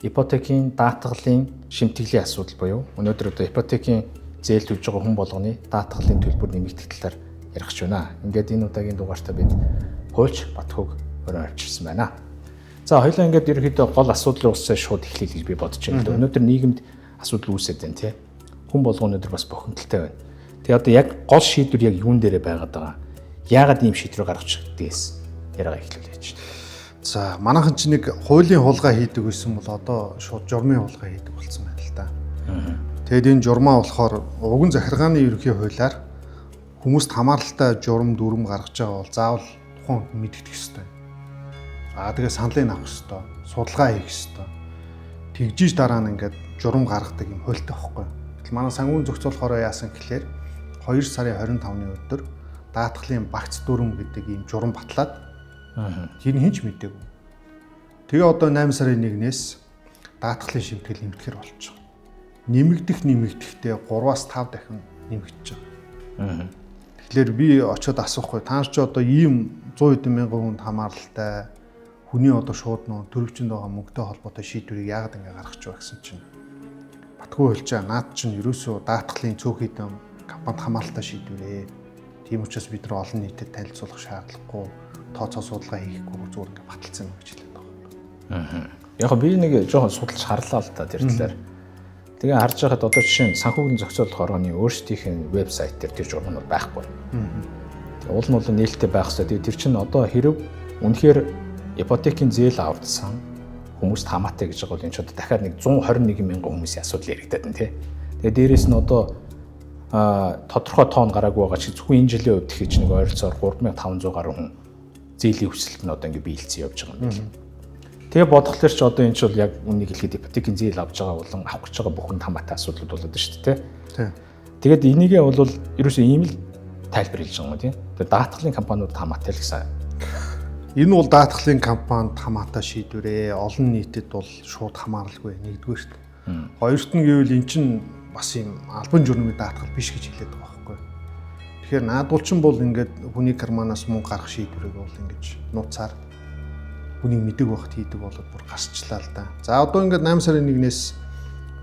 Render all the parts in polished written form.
Ипотекийн даатгалын шимтгэлийн асуудал буюу өнөөдөр одоо ипотекийн зээл төлж байгаа хүн болгоны даатгалын төлбөр нэмэгдэх талаар ярих гэж байна. Ингээд энэ удаагийн дугаартаа бид хуульч Батхүг өрөө авчирсан байна. За, хоёлаа ингээд ерөнхийдөө гол асуудлын усаа шууд эхлэе гэж би бодож байна л да. Өнөөдөр нийгэмд асуудал үүсээд байна, тий. Хүн болгон өнөөдөр бас бухимдалтай байна. Тэгээ одоо яг гол шийдвэр яг юун дээрээ байгаад байгаа? Яагаад ийм шийдвэр гаргаж ирдгээс яриагаа эхлүүлээч. За, манайхан ч нэг хуулийн хулгай хийдэг байсан бол одоо шууд журмын хулгай хийдэг болсон байна л да. Тэгэд энэ журмаа болохоор уг нь захиргааны ерөнхий хуулиар хүмүүст хамааралтай журам дүрм гаргаж байгаа бол заавал тухайн хүнд мэдэгдэх ёстой. Аа, тэгээ саналыг авах ёстой, судалгаа хийх ёстой. Тэгжиж дараа нь ингээд журам гаргадаг юм хуультай байхгүй. Гэтэл манай санхүүгийн зохицуулахаараа яасан гэхлээр 2 сарын 25-ны өдөр даатгалын багц дүрм гэдэг ийм журам батлаад, тэр нь хинч мдээгүй. Тэгээ одоо 8 сарын 1-ээс даатгалын шимтгэл нэмэгдэхэр болчих. Нэмэгдэхдээ 3-аас 5 дахин нэмэгдэж байгаа. Тэгэхээр би очиод асуухгүй, та нар ч одоо ийм 100 хэдэн мянган хүнд хамааралтай хүний одоо шууд нөө төрөвчөнд байгаа мөнгөтэй холбоотой шийдвэрийг яагаад ингэ гаргах вэ гэсэн чинь Батгүй хуульчаа, наад чинь ерөөсөө даатгалын цөөхийдэн компанид хамааралтай шийдвэрээ. Тийм учраас бид нар олон нийтэд танилцуулах шаардлагагүй, тооцоо судалгаа хийхгүй зүгээр ингэ баталсан юм гэж хэлээд байгаа. Яг би нэг жоохон судалж харлаа л та тэр талаар. Тэгээ харж байхад одоо жишээ нь санхүүгийн зохицуулах органы өөрсдийнх нь вебсайт дээр тэр журам нь байхгүй. Тэгээ уул нь бол нээлттэй байх хэрэгтэй. Тэгээ тэр чинь одоо хэрэг үнэхээр ипотекийн зээл авдсан хүмүүст хамаатай гэж байгаа бол энэ ч одоо дахиад нэг 121 мянган хүмүүсийн асуудал яригадаад байна, тий. Тэгээ дээрэс нь одоо тодорхой тоон гараагүй байгаа чи зөвхөн энэ жилийн хувьд хийж нэг ойролцоогоор 3500 гаруй хүн зээлийн хүсэлт нь одоо ингэ биелсэн явж байгаа юм байна. Тэгээ бодглохлоор ч одоо энэ ч бол яг үнийг хэлэхэд ипотекийн зээл авч байгаа болон авах гэж байгаа бүхэнд хамаатай асуудлууд болоод байна шүү дээ. Тий. Тэгээд энийгээ бол ерөөсөө ийм л тайлбар хэлж байгаа юм, тийм. Тэгээд даатгалын компаниуд хамаатай л гэсэн. Энэ бол даатгалын компанид хамаатай шийдвэрээ. Олон нийтэд бол шууд хамааралгүй нэгдүгээрт. Хоёрт нь гэвэл эн чинь бас юм албан журмын даатгал биш гэж хэлээд байгаа байхгүй. Тэгэхээр наадвалчин бол ингээд хүний карманаас мөнгө гарах шийдвэрийг бол ингэж нууцаар хүнийг мэдэг байхад хийдэг болоод бүр гарчлаа л да. За, одоо ингээд 8 сарын 1-ээс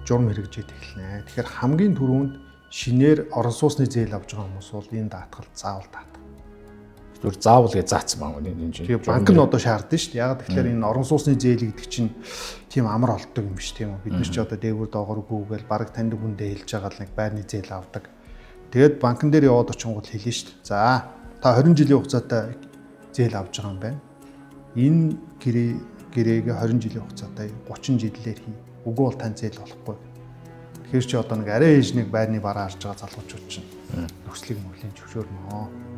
журам хэрэгжээд эхэлнэ. Тэгэхээр хамгийн түрүүнд шинээр орон сууцны зээл авч байгаа хүмүүс бол энэ даатгал заавал даатгал. Зүгээр заавал гэж заацсан баг энэ чинь. Тэгээ банк нь одоо шаардсан шүү дээ. Яг тэгэхээр энэ орон сууцны зээл гэдэг чинь тийм амар олддог юм биш, тийм үү? Бид нар чи одоо дээгүүр доогоор гүүгээл бараг таньдаг хүндээ хэлж байгаа л нэг байрны зээл авдаг. Тэгээд банкн дээр яваад очингууд хэлнэ шүү дээ. За, та 20 жилийн хугацаатай зээл авч байгаа юм байна. Энэ гэрээгээ 20 жилийн хугацаатай 30 жилээр хий. Үгүй бол тань зээл болохгүй. Тэгэхээр чи одоо нэг арай ээж нэг байрны бараа харж байгаа залуучууд чинь нөхцөлийг мөлийн зөвшөөрнө.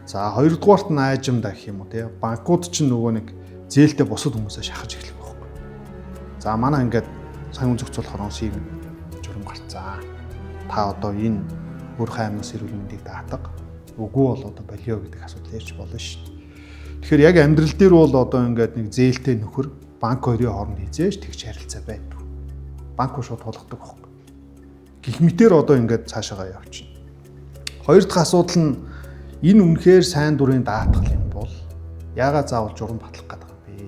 За, хоёрдугаарт нь айжамдаа гэх юм уу, тий. Банкуд чинь нөгөө нэг зээлтэй бусад хүмүүсээ шахаж эхлэх байхгүй. За, манай ингээд санхүүгийн зохицуулах ороос ийм журам гарцаа. Та одоо энэ бүр хаймнаас эрүүл мэндийг даатга. Үгүй бол одоо болио гэдэг асуудал ярьж болно шүү дээ. Тэгэхээр яг амьдрал дээр бол одоо ингээд нэг зээлтэй нөхөр банк хоёрын хооронд хизээж тэгж харилцаа байдаг. Банк шууд тулгадаг байхгүй. Гэх мэтэр одоо ингээд цаашаагаа явчихна. Хоёр дахь асуудал нь энэ үнэхээр сайн дурын даатгал юм бол яагаад заавал журам батлах гэдэг юм бэ?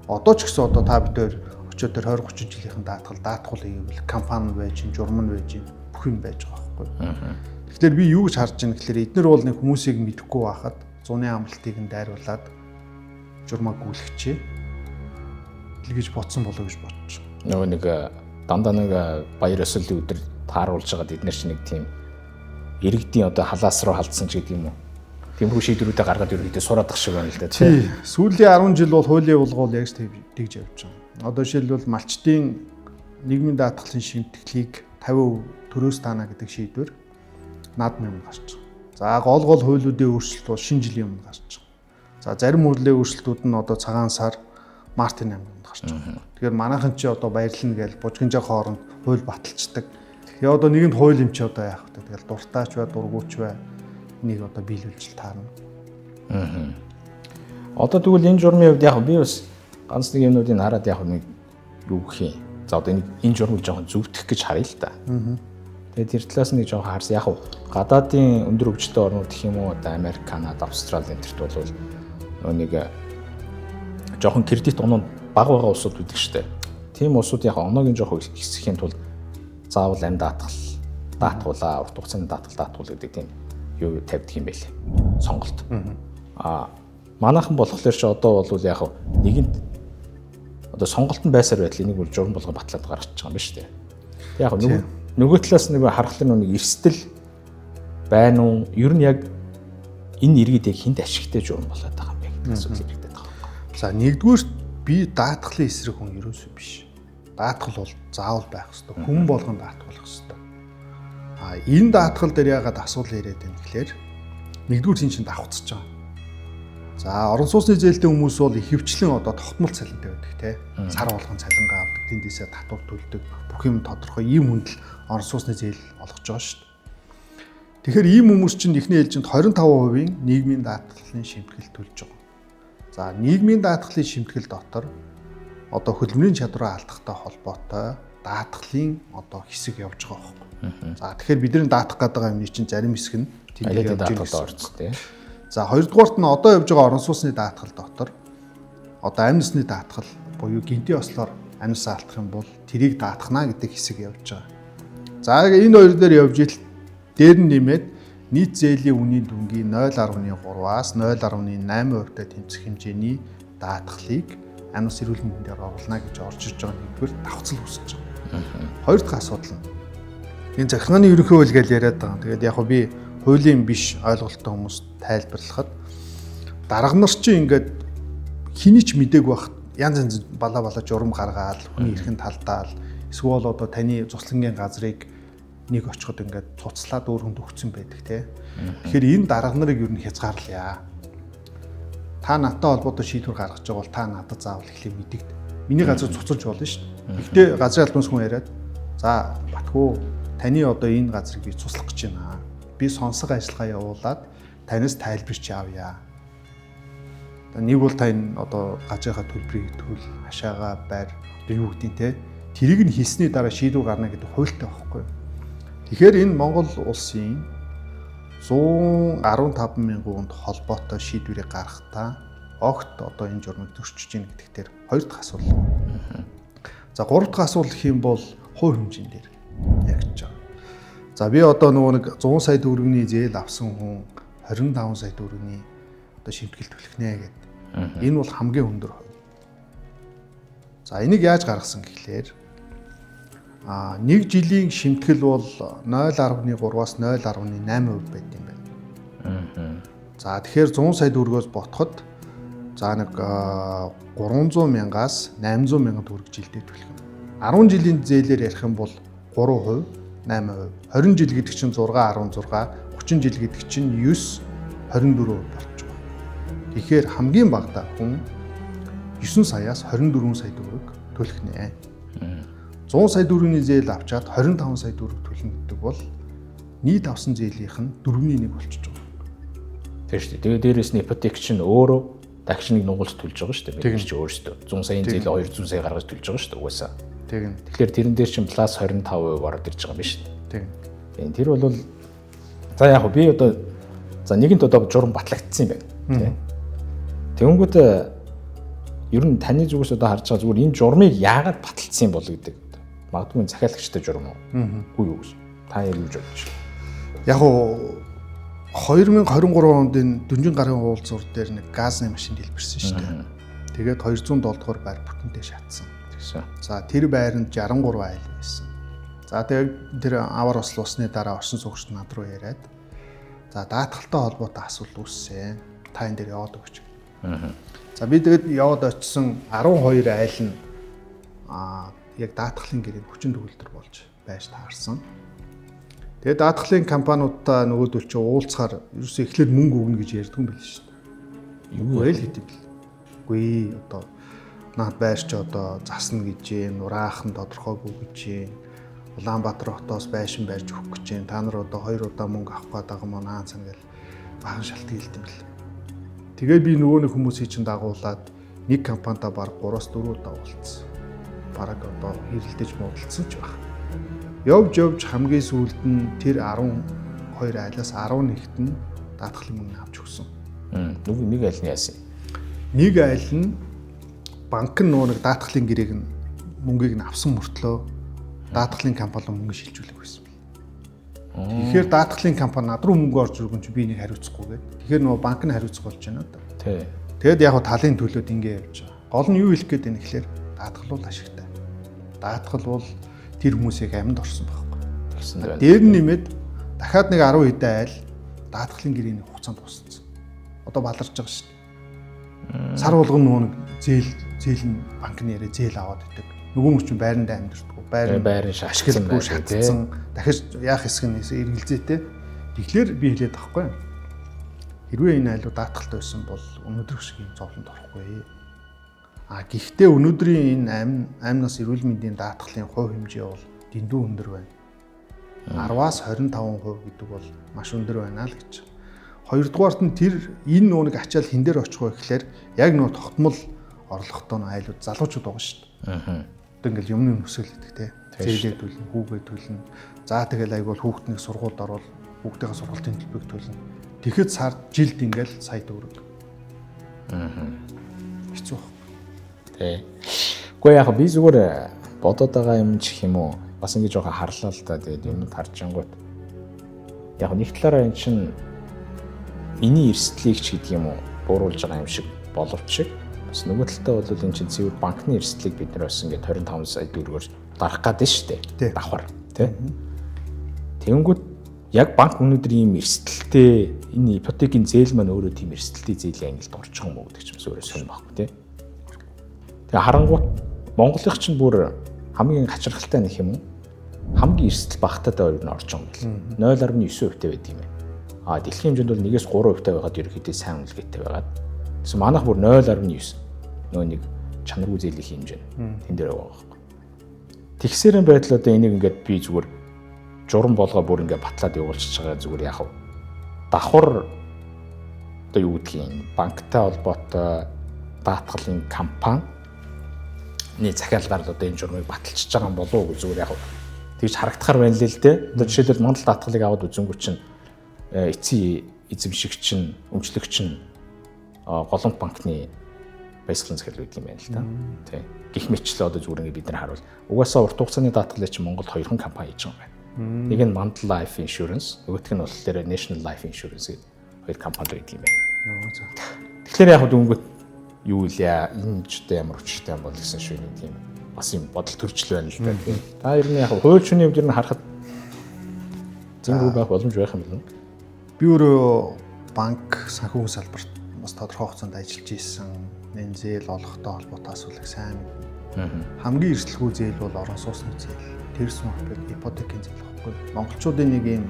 Одоо ч гэсэн одоо та бид хоёр очиод тэр 20 30 жилийнхэн даатгал даатгал хийвэл компани байж, журам нь байж, бүх юм байж байгаа байхгүй. Тэгэхээр би юу гэж харж байна гэхээр эднэр бол нэг хүмүүсийг мэдэхгүй байхад зуны амралтыг нь дайруулад журмаа гүйлгэчээ л гэж бодсон болоо гэж бодож байгаа. Нөгөө нэг дандаа нэг баяр ёслолын өдөр тааруулж байгаад эднэр чинь нэг тийм иргэдийн одоо халаас руу халдсан ч гэдэг юм уу? Тиймэрхүү шийдвэрүүдээ гаргаад ерөнхийдөө сураад ах шиг байна л да, тий. Сүүлийн 10 жил бол хуулийн явуулга бол яг тэгж явж байгаа. Одоо жишээлбэл малчдын нийгмийн даатгалын шимтгэлийг 50% төрөөс таана гэдэг шийдвэр наадмын өмнө гарч байгаа. За, гол гол хуулиудын өөрчлөлт бол шинэ жилийн өмнө гарч байгаа. За, зарим хуулийн өөрчлөлтүүд нь одоо цагаан сар мартын 8-нд гарч байгаа. Тэгэхээр манайхан чи одоо баярлна гэж бужигнжаа хооронд хууль баталцдаг. Тэгээ одоо нэгэнд хууль юм чи одоо яах вэ? Тэгэл дуртайч бай, дургүйч бай нэг одоо биелүүлж таарна. Одоо тэгвэл энэ журмын хувьд яг би бас ганц нэг юмнуудыг хараад яг нэг юу гэх юм. За, одоо энэ журмыг жоохон зөвтгөх гэж харъя л та. Тэгээд тэр талаас нэг жоохон харсан. Яг гадаадын өндөр хөгжилтэй орнууд гэх юм уу, одоо Америк, Канада, Австрали энэ тэрт бол нэг жоохон кредит оноо бага байгаа улсууд байдаг штэ. Тийм улсууд яг оноогийн жоох ихсэхийн тулд заавал амь даатгал даатгуулаа, урт хугацааны даатгал даатгуул гэдэг тийм юу тавьдаг юм байлээ. Сонголт. Аа манайхан болохоор ч одоо бол яг нэгэнт одоо сонголт нь байсаар байтал энийг бол журам болгон батлаад гаргачих юм байна шүү дээ. Яг нөгөө талаас нэг харахад нэг эрсдэл байна уу? Ер нь яг энэ иргэд яг хүнд ашигтай журам болоод байгаа юм бэ гэдэг асуудал яригдаад байгаа юм. За нэгдүгээр би даатгалын эсрэг хүн ерөөсөө биш. Даатгал бол заавал байх ёстой. Хүн болгон даатгуулах ёстой. А энэ даатгал дээр яагаад асуудал яриад байна гэхлээр нэгдүгээр тийм чинь давхцаж байгаа. За орон сууцны зээлтэй хүмүүс бол ихэвчлэн одоо тогтмол цалинтай байдаг те. Сар болгон цалингаа авдаг, тэндээсээ татвар төлдөг, бүх юм тодорхой ийм хүнд л орон сууцны зээл олгож байгаа шүү дээ. Тэгэхээр ийм хүмүүс чинь эхний ээлжинд 25% нийгмийн даатгалын шимтгэл төлж байгаа. За нийгмийн даатгалын шимтгэл дотор одоо хөдөлмөрийн чадвараа алдахтай холбоотой даатгалын одоо хэсэг явж байгаа байхгүй. За тэгэхээр бидний даатгах гэдэг байгаа юмны чинь зарим хэсэг нь тэнд явж байгаа орц тий. За хоёрдугаарт нь одоо явж байгаа орон сууцны даатгал дотор одоо амь нөсний даатгал буюу гинтийн ослоор амь нөсөө алдах юм бол тэрийг даатгана гэдэг хэсэг явж байгаа. За энэ хоёр дээр явж ил дээр нь нэмээд нийт зээлийн үнийн дүнгийн 0.3-аас 0.8% та тэмцэх хэмжээний даатгалыг амь нөс эрүүл мэндийн дээр оруулна гэж орж ирж байгаа нэгдүгээр давхцал үүсэж байгаа. Хоёр дахь асуудал нь энэ захиргааны ерөнхий хууль гэж яриад байгаа. Тэгээд яг хөө би хуулийн биш ойлголттой хүмүүст тайлбарлахад дарга нар чинь ингээд хэний ч мдээгүй байх янз янз балаа балаа журам гаргаал хүний эрхэн талдаал эсвэл одоо таны цуслангийн газрыг нэг очиход ингээд цуцлаад өөр хүнд өгсөн байдаг те. Тэгэхээр энэ дарга нарыг ер нь хязгаарлая. Та надтай холбоотой шийдвэр гаргаж байгаа бол та надад заавал эхлээ мэдэгд. Миний газар цуцалж болно шүү дээ. Гэхдээ газрын албанаас хүн яриад за Батхүү таны одоо энэ газрыг би цуслах гэж байна. Би сонсог ажиллагаа явуулаад танаас тайлбарч авъя. Нэг бол та энэ одоо газрынхаа төлбөрийг төл, хашаага байр одоо юу гэдгийг те тэрийг нь хийсний дараа шийдвэр гарна гэдэг хуультай байхгүй юу? Тэгэхээр энэ Монгол улсын 115 мянган хүнд холбоотой шийдвэрийг гаргахдаа огт одоо энэ журмыг зөрчиж гин гэдэг дээр хоёр дахь асуудал. За гурав дахь асуудал гэх юм бол хувь хэмжээнд дээр яригдж байгаа. За би одоо нөгөө нэг 100 сая төгрөгийн зээл авсан хүн 25 сая төгрөгийн одоо шимтгэл төлөх нэ гэдэг. Энэ бол хамгийн өндөр хувь. За энийг яаж гаргасан гэхлээр нэг жилийн шимтгэл бол 0.3-аас 0.8% байд юм байна. За тэгэхээр 100 сая төгрөгөөс ботход за нэг 300 мянгаас 800 мянган төгрөг жилдээ төлөх юм. 10 жилийн зээлээр ярих юм бол 3%, 8%. 20 жил гэдэг чинь 6.16, 30 жил гэдэг чинь 9, 24% болчих байгаа. Тэгэхээр хамгийн багадаа хүн 9 саяас 24 сая төгрөг төлөх нэ. 100 сая төгрөгийн зээл авчаад 25 сая төгрөг төлнө гэдэг бол нийт авсан зээлийнх нь 4-ний 1 болчихж байгаа. Тийм шүү дээ. Тэгээ дээрээс нь ипотек чинь өөрөө дахиж нэг нугалж төлж байгаа шүү дээ. Бид чинь өөрсдөө 100 саяын зээл 200 сая гаргаж төлж байгаа шүү дээ угаасаа. Тийм. Тэгэхээр тэрэн дээр чинь плюс 25% ороод ирж байгаа юм биш үү? Тийм. Тийм. Тэр бол за яг би одоо за нэгэнт одоо журам батлагдсан юм байна. Тийм. Тэнгүүт ер нь таны зүгээс одоо харж байгаа зүгээр энэ журмыг яагаад баталсан юм бол гэдэг. Магадгүй захиалагчтай журам уу? Үгүй юу гэсэн. Та яг юу гэж бодож байна? Яг уу 2023 онд энэ Дүнжин гарын уулзуур дээр нэг газны машин дэлбэрсэн шүү дээ. Тэгээд 207 дугаар байр бүтэнтэй шатсан. Тэгсэн. За тэр байранд 63 айл байсан. За тэгээд тэр авар осол усны дараа орсон суугч над руу яриад за даатгалтай холбоотой асуудал үүссэн. Та энэ дээр яваад өгч. За би тэгээд яваад очисон 12 айл нь яг даатгалын гэрээг хүчин төгөлдөр болж байж таарсан. Тэгээд даатгалын компаниудтай нөгөөдөл чи уулзахаар ерөөсөө эхлээд мөнгө өгнө гэж ярьдгүй юм байл шүү дээ. Юу вэ л гэдэг бэл. Үгүй одоо наад байр чи одоо засна гэж юм, нураах нь тодорхойгүй гэж юм. Улаанбаатар хотоос байшин барьж өгөх гэж юм. Та нар одоо 2 удаа мөнгө авах гээд байгаа мó наан цан гэл бахан шалтгаалт юм бэл. Тэгээд би нөгөө нэг хүмүүсийг чинь дагуулад нэг компанитай баг 3-4 удаа уулзсан. Бараг одоо хэрэлдэж муудалцсан ч баг. Явж явж хамгийн сүүлд нь тэр 12 айлаас 11-т нь даатгалын мөнгө авч өгсөн. Нэг айл нь яасан? Нэг айл нь банк нь нөгөө нэг даатгалын гэрээг нь мөнгийг нь авсан мөртлөө даатгалын компани руу мөнгө шилжүүлэх байсан бэл. Тэгэхээр даатгалын компани над руу мөнгө орж иргэн чи би энийг хариуцахгүй гээд. Тэгэхээр нөгөө банк нь хариуцах болж байна да. Тий. Тэгэд яг талын төлөөд ингэ явж байгаа. Гол нь юу хэлэх гээд байна гэхээр даатгал бол ашигтай. Даатгал бол тэр хүмүүсийг амьд орсон байхгүй. Тэгсэн байна. Дээр нь нэмээд дахиад нэг 10 хэдэн айл даатгалын гэрээний хугацаанд дууссан. Одоо баларч байгаа шүү дээ. Сар болгон нөгөө нэг зээл нь банкны яриа зээл аваад идэг. Нөгөө хүмүүс чинь байрандаа амьдэрдэг. Байрын ашиглахгүй шатцсан. Дахиж яах хэсэг нь эргэлзээтэй. Тэгэхээр би хэлээд байхгүй. Хэрвээ энэ айлуу даатгалтай байсан бол өнөөдрөх шиг юм зовлонд орохгүй. А гэхдээ өнөөдрийн энэ амнаас эрүүл мэндийн даатгалын хувь хэмжээ бол дэндүү өндөр байна. 10-аас 25% гэдэг бол маш өндөр байна л гэж. Хоёрдугаарт нь тэр энэ нөө нэг ачаал хин дээр очих вэ гэхээр яг нөө тогтмол орлоготой нөө айлууд залуучууд байгаа шүү дээ. Одоо ингээл юмны нөхцөл гэдэг те. Зээлээ төлнө, хүүгээ төлнө. За тэгэл айгуул хүүхднийг сургуульд оруул, хүүхдийнхээ сургуулийн төлбөрийг төлнө. Тэгэхэд сар жилд ингээл сая төгрөг. Хэцүү баг. Тий. Гэхдээ яг би зүгээр бодоод байгаа юм ч юм уу бас ингэ жоохон харлаа л та. Тэгээд юмд харж ангууд яг нэг талаараа эн чинь миний эрсдлийг ч гэдэг юм уу бууруулж байгаа юм шиг боловч шиг бас нөгөө талдаа бол эн чинь цэвэр банкны эрсдлийг бид нар бас ингээд 25 сая төгрөгөөр дарах гээд нь шүү дээ. Давхар тий. Тэнгүүд яг банк өнөөдөр ийм эрсдэлтэй энэ ипотекийн зээл маань өөрөө тийм эрсдэлтэй зээлийн ангилд орчих юм уу гэдэг чинь бас өөрөө сонир байхгүй тий. Тэгээ харангуут Монголынх чинь бүр хамгийн хачирхалтай нэг юм уу? Хамгийн эрсдэл багтаатай ер нь орж байгаа юм бэл. 0.9% байдаг юм байна. А дэлхийн хэмжээнд бол 1-ээс 3% байгаад ерөнхийдөө сайн үнэлгээтэй байгаад. Тэгсэн манайх бүр 0.9 нөө нэг чанаргүй зээлийн хэмжээ тэн дээр байгаа байхгүй. Тэгсэрэн байдал одоо энийг ингээд би зүгээр журам болгоо бүр ингээд батлаад явуулчихж байгаа зүгээр яах вэ? Давхар одоо юу гэдгийг банктай холбоотой даатгалын компани захиалгаар л одоо энэ журмыг баталчихж байгаа юм болов уу гэж зүгээр яг тэгж харагдахаар байна л л дээ. Одоо жишээлбэл Монгол даатгалыг аваад үзэнгүүт чинь эцсийн эзэмшигч нь, өмчлөгч нь Голомт банкны баясгалан захирал байдаг юм байна л да. Тий. Гэх мэтчлээ одоо зүгээр ингээд бид нар харуул. Угаасаа урт хугацааны даатгалыг чинь Монголд хоёрхан компани хийж байгаа юм байна. Нэг нь Mandal Life Insurance, нөгөөх нь болохоор National Life Insurance гэдэг хоёр компани байдаг юм байна. Йоо за. Тэгэхээр яг дөнгөт юу илээ энэ ч одоо ямар учиртай юм бол гэсэн шүү нэг тийм бас юм бодол төржл байна л да. Тийм. Та ер нь яг хууль шүний хувьд ер нь харахад зингүй байх боломж байх юм байна. Би өөрөө банк санхүүгийн салбарт бас тодорхой хугацаанд ажиллаж исэн. Энэ зээл олохтой холбоотой асуудлыг сайн мэднэ. Хамгийн эрсдэлгүй зээл бол орон сууцны зээл. Тэр сүмхбэг ипотекийн зээл байхгүй. Монголчуудын нэг юм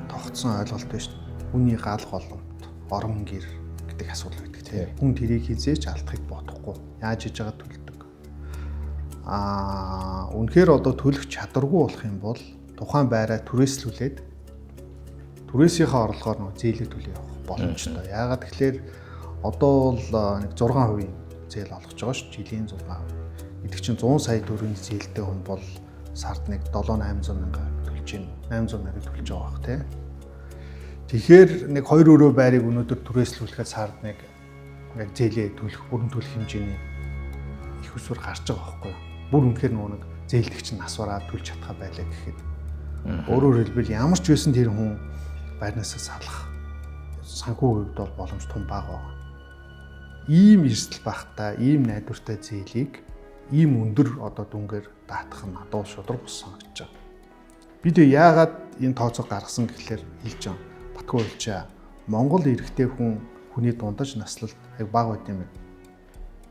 тогтсон ойлголт байна шүү дээ. Хүний гал голомт, орон гэр гэдэг асуудал байдаг тийм. Хүн тэрийг хизээч алдахыг бодохгүй. Яаж хийж байгаа төлдөг. Аа, үнэхээр одоо төлөх чадваргүй болох юм бол тухайн байраа түрээслүүлээд түрээсийнхээ орлогоор нөгөө зээлээ төлөө явах боломжтой. Яагаад тэгэхээр одоо бол нэг 6% зээл олгож байгаа шүү. Жилийн 6%. Гэдэг чинь 100 сая төгрөгийн зээлтэй хүн бол сард нэг 7-800 мянга төлж байна. 800 мянга төлж байгаа бах тий. Тэгэхээр нэг 2 өрөө байрыг өнөөдөр түрээслүүлэхэд сард нэг яг зээлээ төлөх, бүрэн төлөх хэмжээний их усүр гарч байгаа байхгүй юу? Бүр үнэхээр нөгөө нэг зээлдэгч нь нас бараад төлж чадхаа байлаа гэхэд. Өөрөөр хэлбэл ямар ч байсан тэр хүн байрнаасаа салах санхүү хувьд бол боломж тун бага байгаа. Ийм эрсдэл багтаа, ийм найдвартай зээлийг ийм өндөр одоо дүнгээр даатах нь надад шудраг бус санагдаж байгаа. Би тэгээ яагаад энэ тооцоо гаргасан гэхлээр хэлж байгаа. Батгүй болчаа. Монгол эрэгтэй хүн хүний дундаж наслалт аяг бага байт юм байна.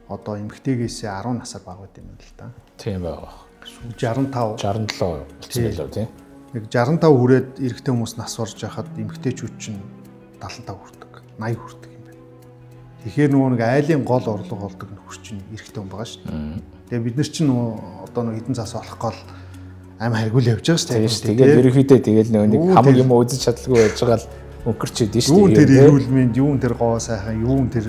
Одоо эмэгтэйгээсээ 10 насаар бага байт юм байна л да. Тийм байгаа. 65 67 болсон байлаа тий. Нэг 65 хүрээд эрэгтэй хүмүүс нас барж байхад эмэгтэйчүүд чинь 75 хүрдэг, 80 хүрдэг юм байна. Тэгэхээр нөгөө нэг айлын гол орлого олдог нөхөр чинь эрэгтэй хүн байгаа шүү дээ. Тэгээ бид нар чинь нөгөө одоо нэг хэдэн цаас олох гол аим харгуул явж байгаа шүү дээ. Тэгээд ерөнхийдөө тэгэл нөгөө нэг хамаг юм үзэж чадалгүй байж байгаа л өнгөрч идэв шүү дээ. Юун тэр эрүүл мэнд, юун тэр гоо сайхан, юун тэр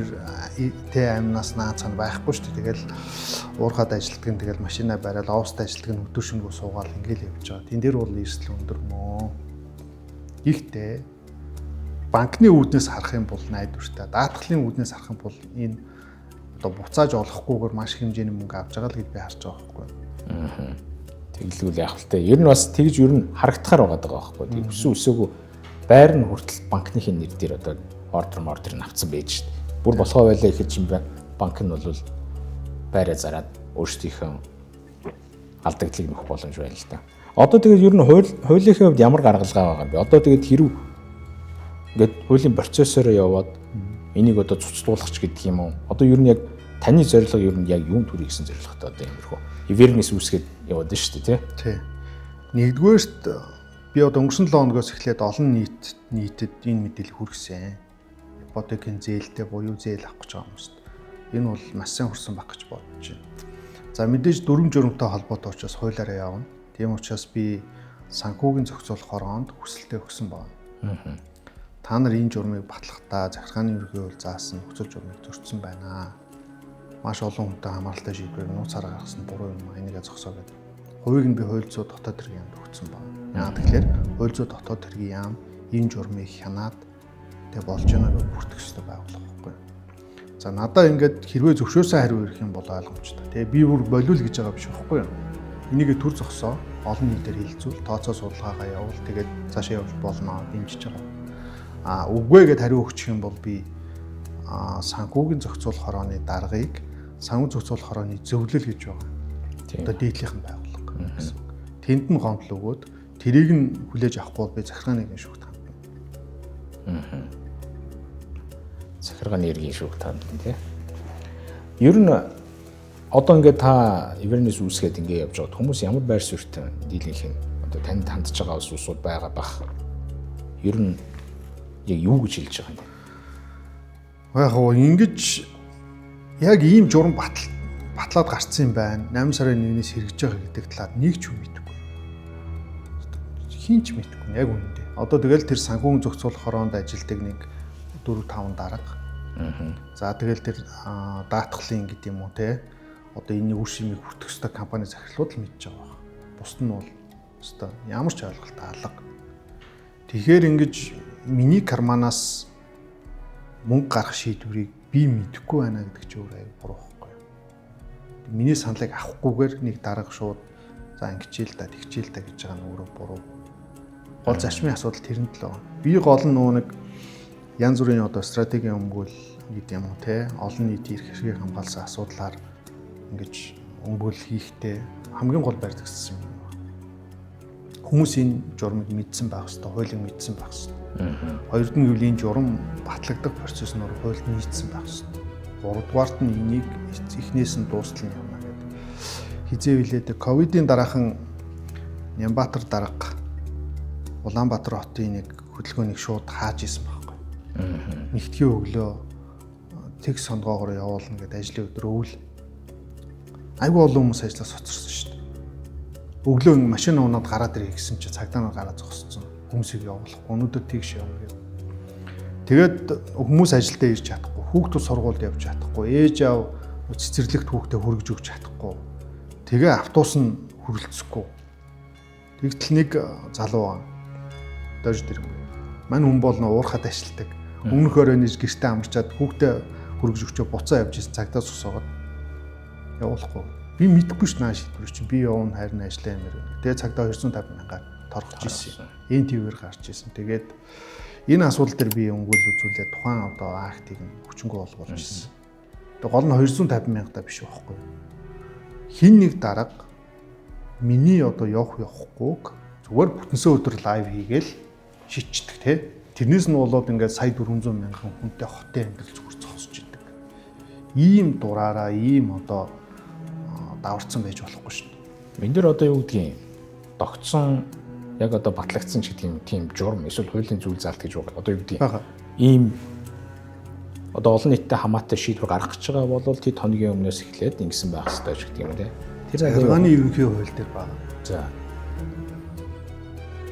тэ амнаас наацхан байхгүй шүү дээ. Тэгэл уурхад ажилтдаг нь тэгэл машина бариад оффист ажилтдаг нь өдөр шөнөгүй суугаал ингээл явж байгаа. Тэн дээр бол эрсдэл өндөр мөө. Гэхдээ банкны үүднээс харах юм бол найдвартай, даатгалын үүднээс харах юм бол энэ Одоо буцааж олохгүйгээр маш их хэмжээний мөнгө авч байгаа л гэж би харж байгаа байхгүй. Тэглүүл яах вэ? Ер нь бас тэгж ер нь харагдахаар байгаа даа байхгүй. Тэг өссөн өсөөгөө байр нь хүртэл банкныхын нэр дээр одоо ордер нь авцсан байж шít. Бүр болохоо байлаа гэхэд чинь банк нь бол байраа зараад өөрсдийнхөө алдагдлыг нөхөх боломж байна л да. Одоо тэгээд ер нь хуулийнхээ хувьд ямар гаргалгаа байгаа юм бэ? Одоо тэгээд хэрв ингээд хуулийн процессороо яваад энийг одоо цуцлуулах ч гэдэг юм уу? Одоо ер нь яг таны зорилго ер нь яг юун төрийг гэсэн зорилготой одоо иймэрхүү awareness үүсгээд яваад байна шүү дээ, тий? Тий. Нэгдүгээрт би одоо өнгөрсөн 7 хоногоос эхлээд олон нийтэд энэ мэдээлэл хүргэсэн. Ипотекийн зээлтэй буюу зээл авах гэж байгаа хүмүүст. Энэ бол маш сайн хүрсэн баг гэж бодож байна. За мэдээж дүрм журмтай холбоотой учраас хуулиараа явна. Тийм учраас би санхүүгийн зохицуулах хороонд хүсэлтээ өгсөн байна. Та нар энэ журмыг батлахдаа захиргааны ерөнхий хууль заасан нөхцөл журмыг зөрчсөн байна. Маш олон хүнтэй хамааралтай шийдвэрийг нууцаараа гаргасан буруу юм аа, энийгээ зогсоо гэдэг. Хувийг нь би хууль зүйн дотоод хэргийн яамд өгсөн байна. Яагаад тэгэхээр хууль зүйн дотоод хэргийн яам энэ журмыг хянаад тэг болж байгааг бүртгэх ёстой байгууллага байхгүй. За надаа ингээд хэрвээ зөвшөөрсөн хариу ирэх юм бол ойлгомжтой. Тэгээ би бүр болиул гэж байгаа биш байхгүй юу? Энийгээ төр зогсоо, олон нийтээр хилцүүл, тооцоо судалгаагаа явуул, тэгээд цаашаа явж болно дэмжиж байгаа. А үгүй гэд хариу өгчих юм бол би санхүүгийн зохицуулах хорооны даргаыг санхүү зохицуулах хорооны зөвлөл гэж байгаа. Одоо дээдлийнхэн байгууллага гэсэн. Тэнд нь гомдол өгөөд тэрийг нь хүлээж авахгүй бол би захиргааны иргэн шүүхт хандна. Захиргааны иргэн шүүхт хандна тий. Ер нь одоо ингээд та awareness үүсгээд ингээд явж байгаад хүмүүс ямар байр суурьтай дийлэнх юм одоо танд хандж байгаа улсууд байгаа бах. Ер нь яг юу гэж хэлж байгаа юм бэ? Яг гоо ингэж яг ийм журам батлаад гарцсан юм байна. 8 сарын 1-ээс хэрэгжиж байгаа гэдэг талаар нэг ч юм мэдэхгүй. Хин ч мэдэхгүй яг үнэндээ. Одоо тэгэл тэр санхүүгийн зохицуулах хороонд ажилтдаг нэг 4-5 дарга. За тэгэл тэр даатгалын гэдэг юм уу те. Одоо энэний үр шимийг хүртэх ёстой компани захирлууд л мэдж байгаа байх. Бусд нь бол ёстой ямар ч ойлголт алга. Тэгэхээр ингэж миний карманаас мөнгө гарах шийдвэрийг би мэдэхгүй байна гэдэг чинь өөр аяг буруу байхгүй юу. Миний саналыг авахгүйгээр нэг дарга шууд за ингэчээл та тэгчээл та гэж байгаа нь өөрөө буруу. Гол зарчмын асуудал тэрэнд л байгаа. Би гол нь нөгөө нэг янз бүрийн одоо стратегийн өмгөөл гэдэг юм уу те олон нийтийн эрх ашигыг хамгаалсан асуудлаар ингэж өмгөөл хийхдээ хамгийн гол барь зогссон юм. Хүмүүс энэ журмыг мэдсэн байх хэвээр, хуулийг мэдсэн байх хэвээр. Хоёрд нь гэвэл энэ журам батлагдах процесс нь хуульд нийцсэн байх хэвээр. Гуравдугаарт нь энийг эхнээс нь дуустал нь явна гэдэг. Хизээ билээд ковидын дараахан Нямбатар дарга Улаанбаатар хотын нэг хөдөлгөөнийг шууд хааж исэн байхгүй. Нэгтгэхийн өглөө тэг сонгоогоор явуулна гэдэг ажлын өдөр өвөл. Айгүй олон хүмүүс ажлаас хоцорсон шүү дээ. Өглөө машин унаад гараад ирэх гэсэн чи цагдаа нар гараад зогссон. Хүмүүсийг явуулах. Өнөөдөр тэгш явна гэдэг. Тэгээд хүмүүс ажилдаа ирж чадахгүй, хүүхдүүд сургуульд явж чадахгүй, ээж аав цэцэрлэгт хүүхдээ хүргэж өгч чадахгүй. Тэгээ автобус нь хүрэлцэхгүй. Тэгтэл нэг залуу дожид ирэнгүү. Мань хүн бол нөө уурхад ажилтдаг. Өмнөх оройн гэртээ амарчаад хүүхдээ хүргэж өгчөө буцаа явж исэн цагдаа зогсоогоод явуулахгүй. Би мэдэхгүй ш наа шийдвэр чинь би явна харин ажиллаа юмэр. Тэгээ цагдаа 250 мянгаар торгож исэн. НТВ-ээр гарч исэн. Тэгээд энэ асуудал дээр би өмгөөл үзүүлээд тухайн одоо актыг нь хүчингү олгуулж исэн. Тэгээ гол нь 250 мянга биш байхгүй. Хин нэг дарга миний одоо явах явахгүйг зүгээр бүтэнсэн өдөр лайв хийгээл шийдчихдэг те. Тэрнээс нь болоод ингээд сая 400 мянган хүнтэй хотын амьдрал зүгээр зогсож идэг. Ийм дураараа ийм одоо даварцсан байж болохгүй шүү дээ. Энд дэр одоо юу гэдгийг тогтсон яг одоо батлагдсан ч гэдэг юм тийм журм эсвэл хуулийн зүйл заалт гэж байгаа. Одоо юу гэдгийг ийм одоо олон нийтэд хамаатай шийдвэр гаргах гэж байгаа бол тэд хоногийн өмнөөс эхлээд ингэсэн байх хэрэгтэй ч гэдэг юм те. Тэр захиргааны ерөнхий хууль дээр байна. За.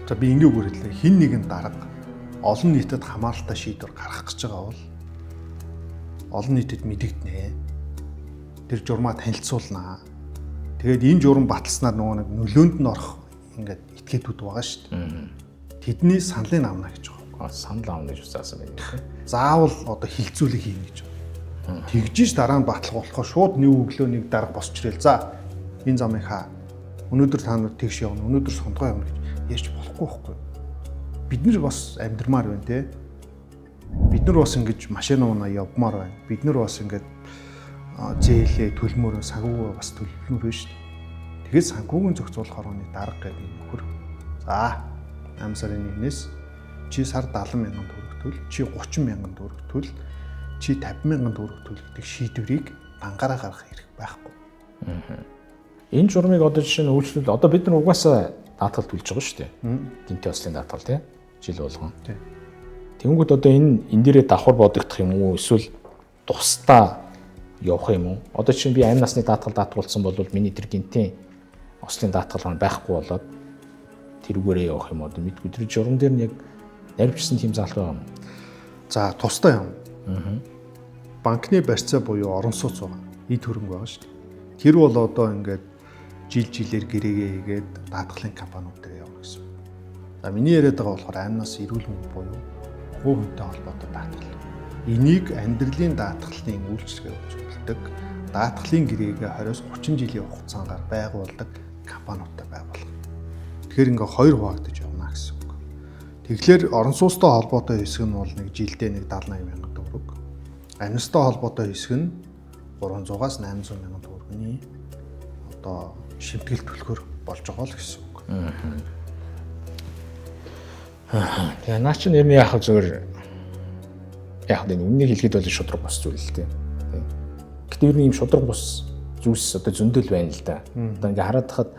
За би ингэ үгээр хэллээ. Хин нэгэн дарга олон нийтэд хамааралтай шийдвэр гаргах гэж байгаа бол олон нийтэд мэдэгдэнэ. Тэр журмаа танилцуулнаа. Тэгээд энэ журам баталснаар нөгөө нэг нөлөөнд нь орох ингээд этгээдүүд байгаа шүү дээ. Тэдний саналыг авна гэж байгаа. Санал авна гэж заасан байх тийм. Заавал одоо хилцүүлэг хийнэ гэж байна. Тэгжиж дараа нь баталгаа болохоо шууд нэг өглөө нэг дарга босч ирэл. За энэ замыг хаа. Өнөөдөр та нар тэгш явна, өнөөдөр сондгоо явна гэж ярьж болохгүй байхгүй. Бид нар бас амьдрмаар байна те. Бид нар бас ингэж машин унаа явмаар байна. Бид нар бас ингэж зээлээ төлмөр санхүүгээ бас төлмөр байна шүү дээ. Тэгээд санхүүгийн зохицуулах хорооны дарга гэдэг энэ нөхөр. За 8 сарын 1-ээс чи сар 70 мянган төгрөг төл, чи 30 мянган төгрөг төл, чи 50 мянган төгрөг төл гэдэг шийдвэрийг дангаараа гаргах хэрэг байхгүй. Энэ журмыг одоо жишээ нь үйлчлэл одоо бид нар угаасаа даатгал төлж байгаа шүү дээ. Гинти ослын даатгал тий. Жил болгон. Тий. Тэнгүүд одоо энэ дээрээ давхар бодогдох юм уу эсвэл тусдаа явах юм уу? Одоо жишээ нь би амь насны даатгал даатгуулсан бол миний тэр гинтийн ослын даатгал маань байхгүй болоод тэрүүгээрээ явах юм уу? Мэдгүй тэр журам дээр нь яг наривчсан тийм заалт байгаа юм. За тусдаа юм. Банкны барьцаа буюу орон сууц байгаа. Эд хөрөнгө байгаа шүү дээ. Тэр бол одоо ингээд жил жилээр гэрээгээ хийгээд даатгалын компаниуд дээр явна гэсэн. За миний яриад байгаа болохоор амнаас эрүүл мэнд буюу хувь хүнтэй холбоотой даатгал. Энийг амьдралын даатгалын үйлчилгээ үзүүлдэг. Даатгалын гэрээгээ 20-30 жилийн хугацаагаар байгуулдаг компаниудтай байгуулга. Тэгэхээр ингээ хоёр хуваагдаж явна гэсэн үг. Тэгэхээр орон сууцтай холбоотой хэсэг нь бол нэг жилдээ нэг 70-80 мянган төгрөг. Амьстай холбоотой хэсэг нь 300-аас 800 мянган төгрөгийн одоо шимтгэл төлөхөр болж байгаа л гэсэн үг. Тэгээ наа чинь ер нь яах вэ зүгээр яг энэ үннийг хэлэхэд бол шудраг бус зүйл л дээ. Гэтэ ер нь ийм шудраг бус зүйлс одоо зөндөл байна л да. Одоо ингээ хараад тахад